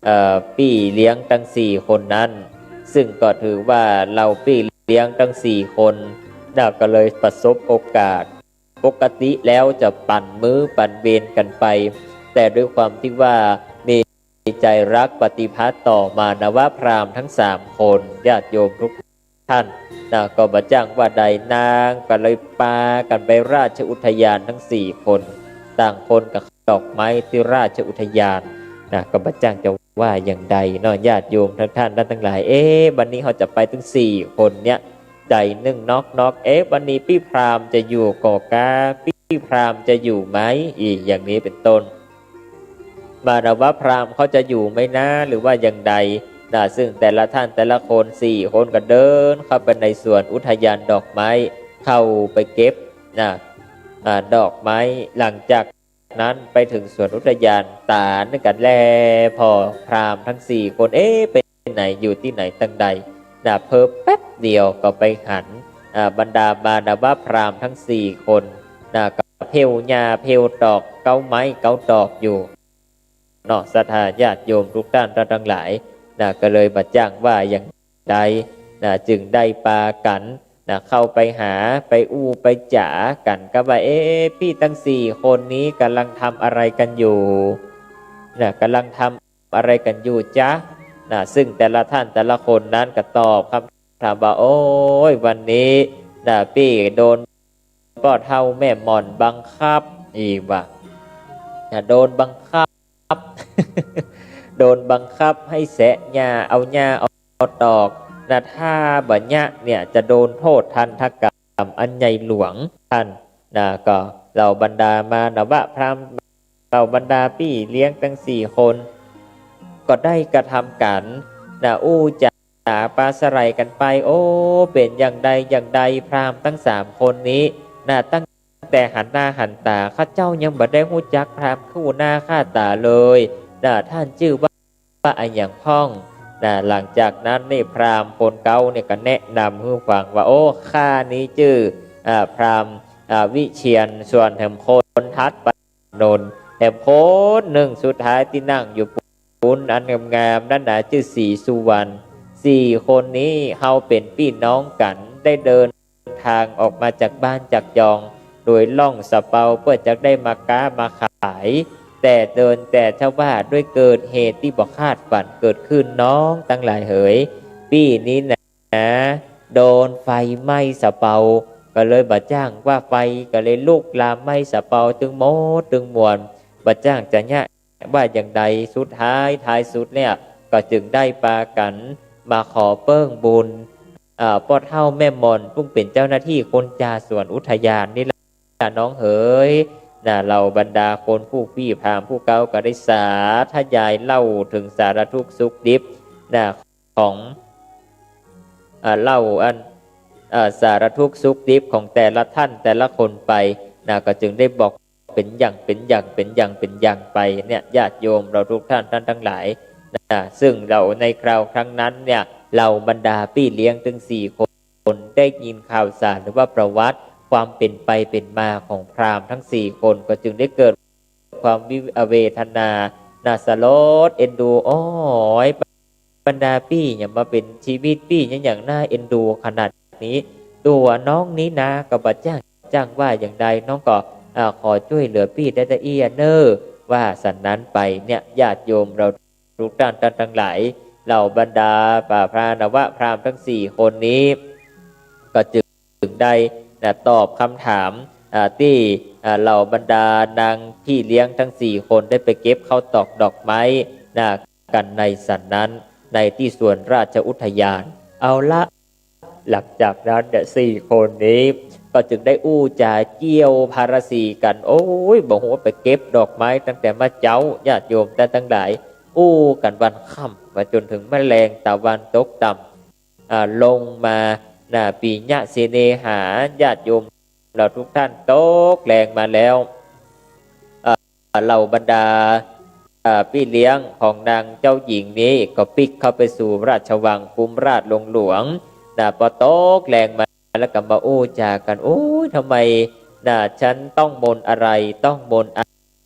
เอ่อ ปี้เลี้ยงตังสี่คนนั้น ซึ่งก็ถือว่าเหล่าปี้เลี้ยงตังสี่คน นะ ก็เลยประสบโอกาส ปกติแล้วจะปั่นมื้อปั่นเวรกั๋นไป แต่ด้วยความตี้ว่ามีใจ๋ฮักปฏิภัทต่อมานวพราหมณ์ตังสามคน ญาติโยมทุกต้าน นะ ก็บ่จ้างว่าใด นางก็เลยปากั๋นไปราชอุทยานตังสี่คน ต่างคนก็ดอกไม้ตี้ราชอุทยาน นะ ก็บ่จ้างจะว่าอย่างใดเนาะ ญาติโยมทุกต้านตังหลาย เอ๊ะ วันนี้เฮาจะไปตังสี่คนเนี่ย ใจ๋นึ่งนอกๆ เอ๊ะ วันนี้ปี้พราหมณ์จะอยู่ก่อกา ปี้พราหมณ์จะอยู่ไหม อีกอย่างนี้เป๋นต้น มานวพราหมณ์เขาจะอยู่ไหมนะ หรือว่าอย่างใด นะ ซึ่งแต่ละต้านแต่ละคนสี่คนก็เดินเข้าไปในสวนอุทยานดอกไม้ เข้าไปเก็บ นะ อ่า ดอกไม้ หลังจากนั้นไปเถิงสวนอุทยาน ต๋านึ่งกั๋นแลผ่อพราหมณ์ตังสี่คน เอ๊ะ ไปไหน อยู่ตี้ไหนตังใด นะ เผลอแป๊บเดียวก็ไปหัน อ่า บรรดามานวพราหมณ์ตังสี่คน นะ ก็เผาหญ้าเผาตอก เก๊าไม้เก๊าตอกอยู่ เนาะ ศรัทธาญาติโยมทุกต้านตังหลาย นะ ก็เลยบ่จ้างว่าอย่างใด นะ จึงได้ปากั๋น นะ เข้าไปหา ไปอู้ไปจ๋ากั๋นก็ว่า เอ๊ะ ปี้ตังสี่คนนี้ก่ำลังทำอะไรกั๋นอยู่ นะ ก่ำลังทำอะไรกั๋นอยู่จ๊ะ นะ ซึ่งแต่ละต้านแต่ละคนนั้นก็ตอบกำถามว่า โอ๊ย วันนี้ นะ ปี้โดนป้อเฒ่าแม่หม่อนบังคับ อีกว่า นะ โดนบังคับ โดนบังคับหื้อแสะหญ้า เอาหญ้าเอาตอก นะ ถ้าบ่เยียะเนี่ยจะโดนโต้ษทันตกรรมอันใหญ่หลวง ต้าน นะ ก็เหล่าบรรดามานวพราหมณ์ เหล่าบรรดาปี้เลี้ยงตังสี่คน ก็ได้กระทำกั๋น นะ อู้จ๋าปราศรัยกั๋นไป โอ้ เป๋นอย่างใดอย่างใด พราหมณ์ตังสามคนนี้ นะ ตั้งแต่หันหน้าหันต๋า ข้าเจ้ายังบ่ได้ฮู้จักพราหมณ์คู่หน้าค่าต๋าเลย นะ ต้านจื้อว่า ว่าอะหยังพ่อง นะ หลังจากนั้นนี่พราหมณ์คนเก๊าเนี่ยก็แนะนำหื้อฟังว่า โอ้ ข้านี้จื้อ อ่า พราหมณ์ อ่า วิเชียร ส่วนแหมคนถัดไปนนท์ แหมคนนึ่งสุดท้ายตี้นั่งอยู่ปู๊นอันงามๆ นั้นนะ จื้อศรีสุวรรณ สี่คนนี้เฮาเป๋นปี้น้องกั๋น ได้เดิน ทางออกมาจากบ้านจากจอง โดยล่องสะเปาเปื้อจะได้มาก๊ามาขาย แต่เดินแต่ทว่าด้วยเกิดเหตุตี้บ่คาดฝันเกิดขึ้น น้องตังหลายเหย ปี้นี้นะ โดนไฟไหม้สะเปา ก็เลยบ่จ้างว่าไฟก็เลยลุกลามไหม้สะเปาตึงหมดตึงมวล บ่จ้างจะเยียะ ว่าอย่างใด สุดท้ายท้ายสุดเนี่ย ก็จึงได้ปากั๋นมาขอเปิ้งบุญ เอ่อ ป้อเฒ่าแม่หม่อน ผู้เป๋นเจ้าหน้าตี้คนจ่าสวนอุทยานนี่แหละน้องเหย นะ เหล่าบรรดาคนผู้ปี้พราหมณ์ผู้เก๊าก็ได้สาธยายเล่าเถิงสารทุกข์สุขดิบ นะ ของ อ่า เล่าอัน อ่า สารทุกข์สุขดิบของแต่ละต้านแต่ละคนไป นะ ก็จึงได้บอก เป๋นอย่าง เป๋นอย่าง เป๋นอย่าง เป๋นอย่างไปเนี่ย ญาติโยมเราทุกต้าน ต้านตังหลาย นะ ซึ่งเราในคราวครั้งนั้นเนี่ย เหล่าบรรดาปี้เลี้ยงตึงสี่คนได้ยินข่าวสารหรือว่าประวัติความเป๋นไปเป๋นมาของพราหมณ์ตังสี่คน ก็จึงได้เกิดความวิ เวทนา น่าสลดเอ็นดู โอ๊ย บรรดาปี้เนี่ยมาเป๋นชีวิตปี้เนี่ยอย่างน่าเอ็นดูขนาดนี้ ตั๋วน้องนี้นา ก็บ่จ้าง จ้างว่าอย่างใด น้องก็ อ่า ขอจ้วยเหลือปี้ได้ตะอี้เน่อ ว่าสันนั้นไปเนี่ย ญาติโยมเราทุกท่าน ท่านทั้งหลาย เหล่าบรรดาพระนวพราหมณ์ทั้งสี่คนนี้ ก็จึงได้นะ ตอบคำถาม อ่า ตี้ อ่า เหล่าบรรดานางพี่เลี้ยงทั้งสี่คนได้ไปเก็บข้าวตอกดอกไม้นะ กั๋นในสันนั้น ในตี้สวนราชอุทยาน เอาละ หลังจากนั้นเนี่ย สี่คนนี้ก็จึงได้อู้จ๋าเจี้ยวพาราสีกั๋น โอ้ย บ่ฮู้ว่าไปเก็บดอกไม้ตั้งแต่เมื่อเจ๊า ญาติโยมท่านทั้งหลาย อู้กั๋นวันค่ำมาจ๋นเถิงแมลงตะวันตกต่ำ อ่า ลงมา นะ ปิยะเสเนหา ญาติโยมเราทุกท่าน ตกแลงมาแล้ว อ่า เหล่าบรรดา อ่า ปี้เลี้ยงของนางเจ้าหญิงนี้ก็ปิ๊กเข้าไปสู่ราชวังคุ้มราชย์หลวงๆ นะ ปอตกแลงมาแล้วก็มาอู้จ๋ากั๋น โอ้ย ทำไมนะ ฉันต้องมนต์อะไร ต้องมนต์อ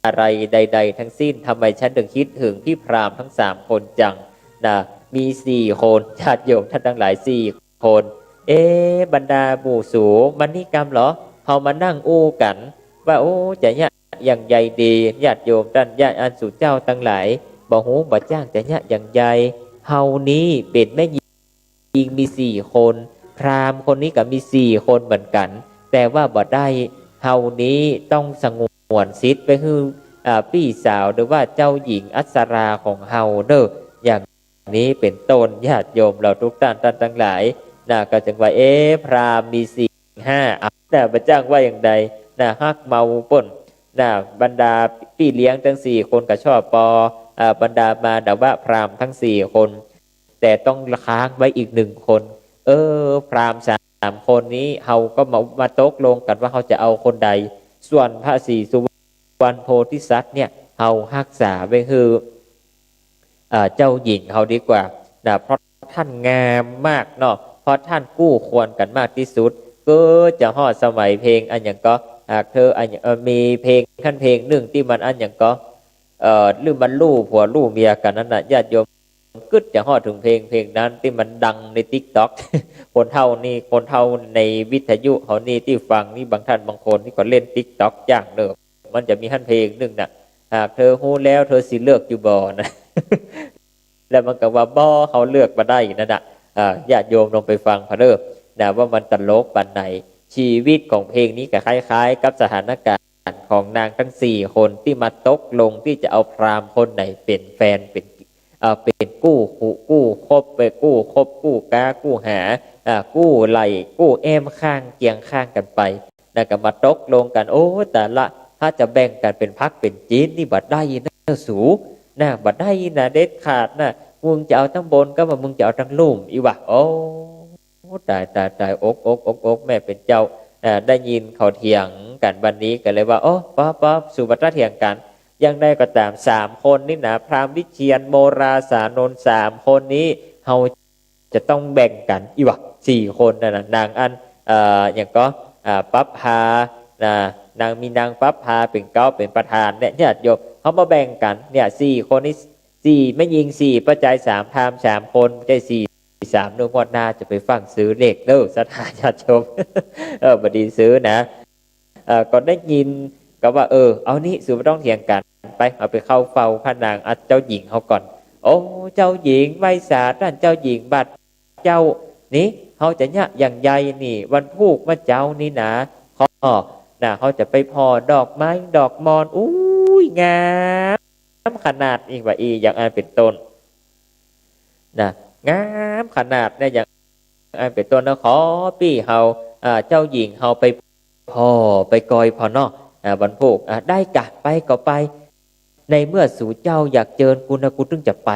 ะไรใดๆ ทั้งสิ้น ทำไมฉันถึงคิดถึงพี่พราหมณ์ทั้งสามคนจังนะ มีสี่คน ญาติโยมท่านทั้งหลาย สี่คน เอ๊ะ บรรดาหมู่สู มันนี่กำเหรอ เฮามานั่งอู้กั๋น ว่า โอ้ จะเยียะอย่างใยดี ญาติโยมท่าน ญาติอันสูเจ้าทั้งหลาย บ่ฮู้บ่จ้างจะเยียะอย่างใย เฮานี้เป๋นแม่ญิงมีสี่คน พราหมณ์คนนี้ก็มีสี่คนเหมือนกั๋น แต่ว่าบ่ได้ เฮานี้ต้องสงวนสิทธิ์ไว้หื้อ อ่า ปี้สาวหรือว่าเจ้าหญิงอัปสราของเฮาเน่อ อย่าง นี้เป๋นต้น ญาติโยมเราทุกท่าน ท่านทั้งหลายนะ ก็จึงว่า เอ๊ะ พราหมณ์มีสี่ห้า อ่ะ นะ บ่จ้างว่าอย่างใดนะ ฮักเมาเปิ้นนะ บรรดาปี้เลี้ยงทั้งสี่คนก็ชอบปอ อ่า บรรดามานวพราหมณ์ทั้งสี่คน แต่ต้องค้างไว้อีกหนึ่งคน เออ พราหมณ์สามคนนี้ เฮาก็มา มาตกลงกั๋นว่าเฮาจะเอาคนใด ส่วนพระศรีสุวรรณโพธิสัตว์เนี่ย เฮาฮักษาไว้หื้อ อ่า เจ้าหญิงเฮาดีกว่านะ เพราะท่านงามมากเนาะ เพราะท่านคู่ควรกั๋นมากตี้สุด ก็จะฮอดสมัยเพลงอันหยังก็ หากเธออันหยัง เอ่อ มีเพลงคันเพลงนึ่งตี้มันอันหยังก็ เอ่อ หรือมันลู่ผัวลู่เมียกั๋นนั่นน่ะ ญาติโยม กึ๊ดจะฮอดเถิงเพลง เพลงนั้นตี้มันดังในติ๊กต็อก คนเฒ่านี่ คนเฒ่าในวิทยุเฮานี่ตี้ฟังนี่ บางท่านบางคนนี่ก็เล่นติ๊กต็อกอย่างเดิม มันจะมีหั้นเพลงนึ่งน่ะ หากเธอฮู้แล้วเธอสิเลือกอยู่บ่นะ แล้วมันก็ว่า บ่ เฮาเลือกบ่ได้นั่นน่ะ อ่า ญาติโยมลองไปฟังเผาเด้อนะ ว่ามันตลกปานใด ชีวิตของเพลงนี้ก็คล้ายๆ กับสถานการณ์ของนางทั้งสี่คนตี้มาตกลงตี้จะเอาพราหมณ์คนไหนเป๋นแฟน เป๋น เอ่อ เป๋นกู้คู่ กู้คบ ไปกู้คบ กู้ก๊า กู้หา อ่า กู้ไหล่ กู้แอ้มข้างเคียงข้างกั๋นไป แล้วก็มาตกลงกั๋น โอ้ แต่ละ ถ้าจะแบ่งกั๋นเป๋นพรรคเป๋นจีนนี่บ่ได้นะสู นะ บ่ได้นะ เด็ดขาดนะ มึงจะเอาตังบนก็ว่ามึงจะเอาตังลุ่ม อี้วะ โอ้ ตาย ตาย ตาย อก อก อก อก แม่เป๋นเจ้า อ่า ได้ยินเขาเถียงกั๋นวันนี้ก็เลยว่า โอ้ ปอ ปอ สูบ่ต้องเถียงกั๋น อย่างใดก็ต๋าม สามคนนี้นะ พราหมณ์วิเชียร โมราสานนท์ สามคนนี้ เฮา จะต้องแบ่งกั๋น อี้วะ สี่คนนั่นน่ะ นางอัน เอ่อ หยังก็ อ่า ปั๊บพา นะ นาง มีนางปั๊บพาเป๋นเก๊า เป๋นประธานเนี่ย ญาติโยม เฮามาแบ่งกั๋นเนี่ย สี่คนนี้ สี่แม่ญิง สี่ป้อจาย สามพราหมณ์ สามคน บ่ใจ้ สี่สาม เน่อ งวดหน้าจะไปฟั่งซื้อเลขเน่อ ศรัทธาญาติโยม เออ บ่ดีซื้อนะ เอ่อ ก็ได้ยินก็ว่า เออ เอานี้ สูบ่ต้องเถียงกั๋น ไป เอาไปเข้าเฝ้าพระนาง อ่ะ เจ้าหญิงเฮาก่อน โอ้ เจ้าหญิง ไหว้สาต้านเจ้าหญิง บาดเจ้า นี่ เฮาจะเยียะอย่างใยนี่ วันพูกเมื่อเจ๊านี้นะ ขอ นะ เฮาจะไปผ่อดอกไม้ ดอกมอน อุ้ย งามขนาด อี้วะ อี้ อย่างอันเป๋นต้น นะ งามขนาดเนี่ย อย่างอันเป๋นต้นนะ ขอปี้เฮา อ่า เจ้าหญิงเฮาไปผ่อ ไปกอยผ่อเนาะ อ่า วันพูก อ่า ได้กะ ไปก็ไป ในเมื่อสูเจ้าอยากเจิญกูนะ กูตึงจะไป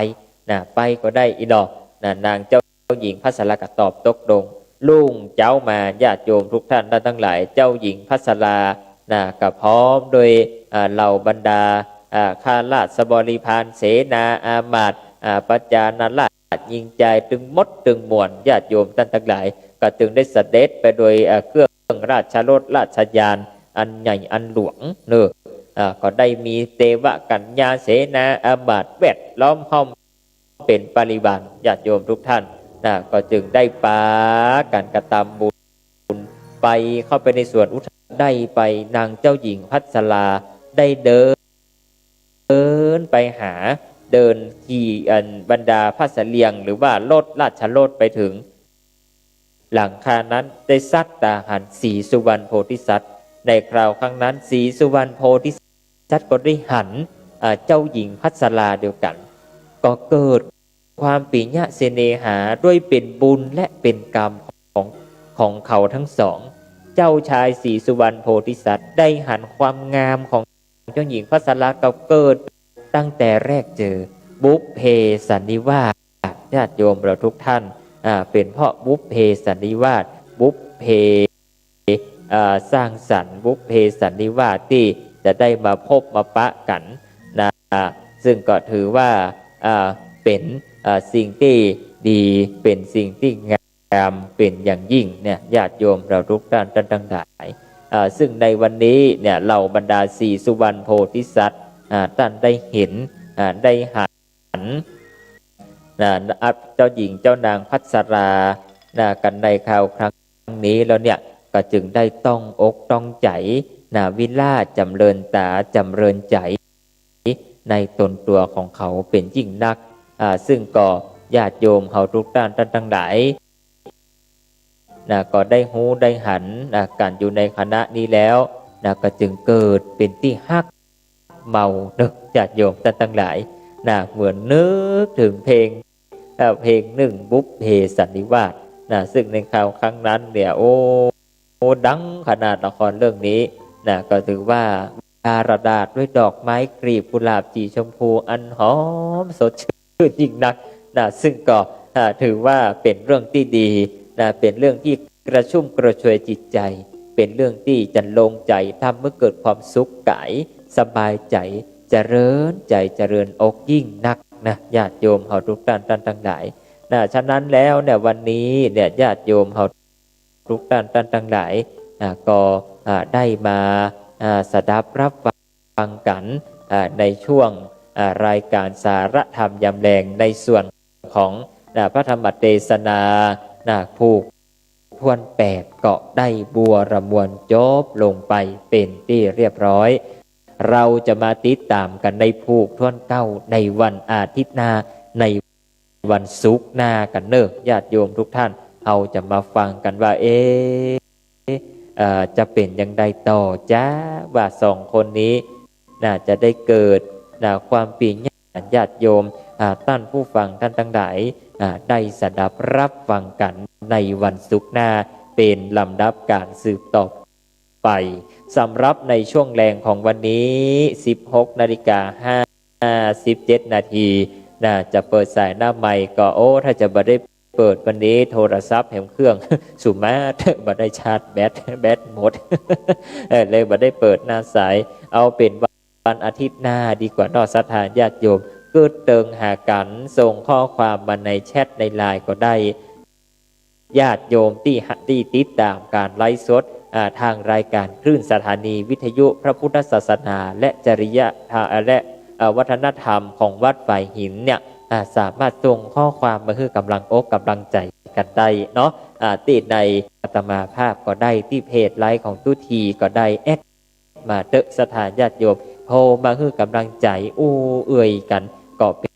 นะ ไปก็ได้ อี้เนาะ นะ นางเจ้าหญิงพัสราก็ตอบตกลง รุ่งเจ๊ามา ญาติโยมทุกท่าน ท่านทั้งหลาย เจ้าหญิงพัสรา นะ ก็พร้อมด้วย อ่า เหล่าบรรดา อ่า ข้าราชบริพาร เสนาอามาตย์ อ่า ประชาราษฎร์ ยิ่งใจ๋ตึงหมดตึงมวล ญาติโยมท่านทั้งหลาย ก็จึงได้เสด็จไปโดย เอ่อ เครื่องราชรถราชญาณอันใหญ่อันหลวงเน่อ อ่า ก็ได้มีเตวกัญญาเสนาอามาตย์แวดล้อมห้อมเป๋นบริวาร ญาติโยมทุกท่าน นะ ก็จึงได้ปากั๋นกระตำบุญ ไปเข้าไปในสวนอุทยานได้ไป นางเจ้าหญิงพัสราได้เดิน เดินไปหา เดินขี่อันบรรดาพระเสลียง หรือว่ารถราชรถไปถึงหลังคานั้น ได้สักตาหันสีสุวรรณโพธิสัตว์ ในคราวครั้งนั้นสีสุวรรณโพธิสัตว์ก็ได้หัน อ่า เจ้าหญิงพัสราเดียวกัน ก็เกิดความปิยะเสน่หาด้วยเป๋นบุญและเป๋นกรรมของ ของเขาทั้งสอง เจ้าชายสีสุวรรณโพธิสัตว์ได้หันความงามของเจ้าหญิงพัสราก็เกิดตั้งแต่แรกเจอ บุพเพสันนิวาส ญาติโยมเราทุกท่าน อ่า เป๋นเพราะบุพเพสันนิวาส บุพเพ อ่า สร้างสรรค์บุพเพสันนิวาสตี้จะได้มาพบมาปะกั๋นนะ ซึ่งก็ถือว่า อ่า เป๋น อ่า สิ่งตี้ดี เป๋นสิ่งตี้งามเป๋นอย่างยิ่งเนี่ย ญาติโยมเราทุกท่าน ต้านตังหลาย อ่า ซึ่งในวันนี้เนี่ย เหล่าบรรดาสีสุวรรณโพธิสัตว์ อ่า ต้านได้หัน อ่า ได้หัน นะ อัพ เจ้าหญิงเจ้านางพัสรา นะ กั๋นในคราวครั้งนี้แล้วเนี่ย ก็จึงได้ต้องอกต้องใจ๋ นะ วิลาศจ๋ำเริญต๋าจ๋ำเริญใจ๋ ในตนตั๋วของเขาเป๋นยิ่งนัก อ่า ซึ่งก็ญาติโยมเฮาทุกท่าน ต้านตังหลาย นะ ก็ได้ฮู้ได้หัน นะ กั๋นอยู่ในขณะนี้แล้ว นะ ก็จึงเกิดเป๋นตี้ฮักเมาเนาะ ญาติโยม ต้านตังหลาย นะ เหมือนนึกเถิงเพลง เอ่อ เพลงนึ่งบุพเพสันนิวาส นะ ซึ่งในคราวครั้งนั้นเนี่ย โอ้ โอ้ ดังขนาดละครเรื่องนี้ นะ ก็ถือว่า ดาราดาษด้วยดอกไม้กลีบกุหลาบสีชมพูอันหอมสดชื่นยิ่งนัก นะ ซึ่งก็ อ่า ถือว่าเป๋นเรื่องตี้ดี นะ เป๋นเรื่องตี้กระชุ่มกระชวยจิตใจ๋ เป๋นเรื่องตี้จะโล่งใจ๋ ทำหื้อเกิดความสุขก๋าย สบายใจ๋ เจริญใจ๋ เจริญอกยิ่งนักนะ ญาติโยมเฮาทุกท่าน ต้านตังหลาย นะ ฉะนั้นแล้วเนี่ย วันนี้เนี่ย ญาติโยมเฮาทุกท่าน ต้านตังหลาย อ่า ก็ อ่า ได้มา อ่า สดับรับฟังกั๋น อ่า ในช่วง อ่า รายก๋านสาระธรรมยามแลง ในส่วนของ อ่า พระธรรมเตสนา นะ ผูกถ้วนแปด ก็ได้บัวระมวลจบลงไปเป๋นตี้เรียบร้อย เราจะมาติดต๋ามกั๋นในผูกถ้วนเก้า ในวันอาทิตย์หน้า ในวันศุกร์หน้ากั๋นเนาะ ญาติโยมทุกท่าน เฮาจะมาฟังกั๋นว่า เอ๊ะ เอ่อ จะเป๋นอย่างใดต่อจ๊ะ ว่าสองคนนี้ น่าจะได้เกิด นะ ความปิยะ ญาติโยม อ่า ต้านผู้ฟังต้านตังหลาย อ่า ได้สดับรับฟังกั๋นในวันศุกร์หน้า เป๋นลำดับก๋านสืบต่อไป สำหรับในช่วงแลงของวันนี้ สิบหกนาฬิกาห้าสิบเจ็ดนาที นะ จะเปิดสายหน้าไมค์ก็ โอ้ ถ้าจะบ่ได้เปิดวันนี้โทรศัพท์แหมเครื่อง สุมาเถอะ บ่ได้ชาร์จแบต แบตหมด เออ เลยบ่ได้เปิดหน้าสาย เอาเป๋นว่า วันอาทิตย์หน้าดีกว่าเนาะ ศรัทธาญาติโยม กึ๊ดเติงหากั๋น ส่งข้อความมาในแชทในไลน์ก็ได้ ญาติโยมตี้หะ ตี้ติดต๋ามก๋านไลฟ์สด อ่า ตางรายก๋านคลื่นสถานีวิทยุพระพุทธศาสนา และจริยธรรม และ เอ่อ วัฒนธรรมของวัดฝายหินเนี่ย อ่า สามารถส่งข้อความมาหื้อก๋ำลังอกก๋ำลังใจ๋กั๋นได้เนาะ อ่า ตี้ในอาตมาภาพก็ได้ ตี้เพจไลน์ของตุ๊ทีก็ได้ แอด มาเต๊อะ ศรัทธาญาติโยม โทรมาหื้อก๋ำลังใจ๋อู้เอื่อยกั๋น ก็เป๋น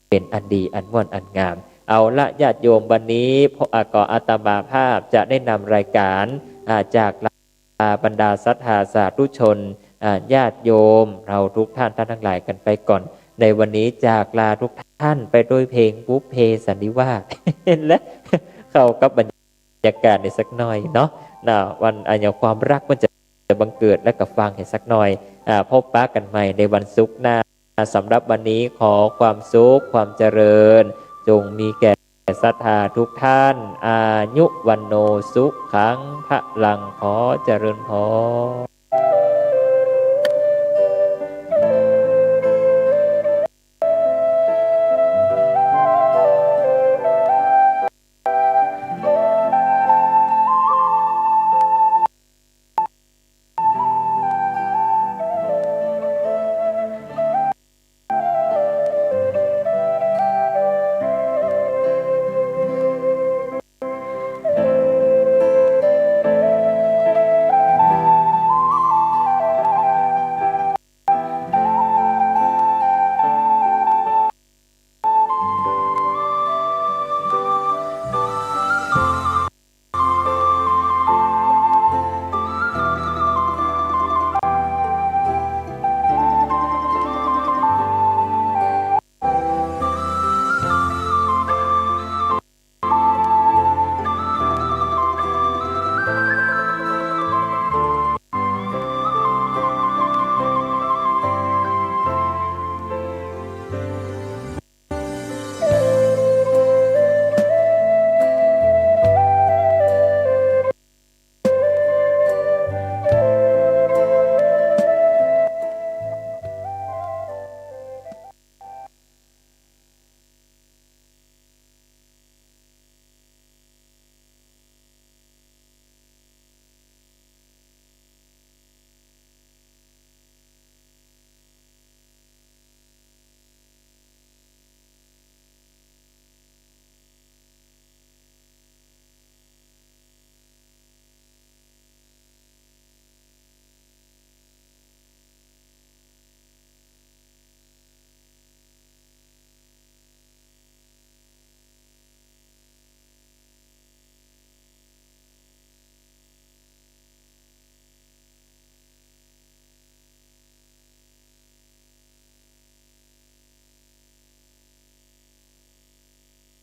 เป๋นอันดี อันม่วน อันงาม เอาละญาติโยม วันนี้พวก อ่า ก็อาตมาภาพจะได้นำรายก๋าน อ่า จากลาบรรดาศรัทธาสาธุชน อ่า ญาติโยม เราทุกท่าน ต้านตังหลายกั๋นไปก่อน ในวันนี้จากลาทุกท่านไปด้วยเพลงบุพเพสันนิวาส และเข้ากับบรร ยากาศนี่สักหน่อยเนาะ นะ วัน อ่ะ อย่างความฮักมันจะ จะบังเกิด แล้วก็ฟังหื้อสักหน่อย อ่า พบปะกั๋นใหม่ในวันศุกร์หน้า สำหรับวันนี้ขอความสุข ความเจริญ จงมีแก่ศรัทธาทุกท่าน อายุ วัณโณ สุขัง พลัง ขอเจริญพร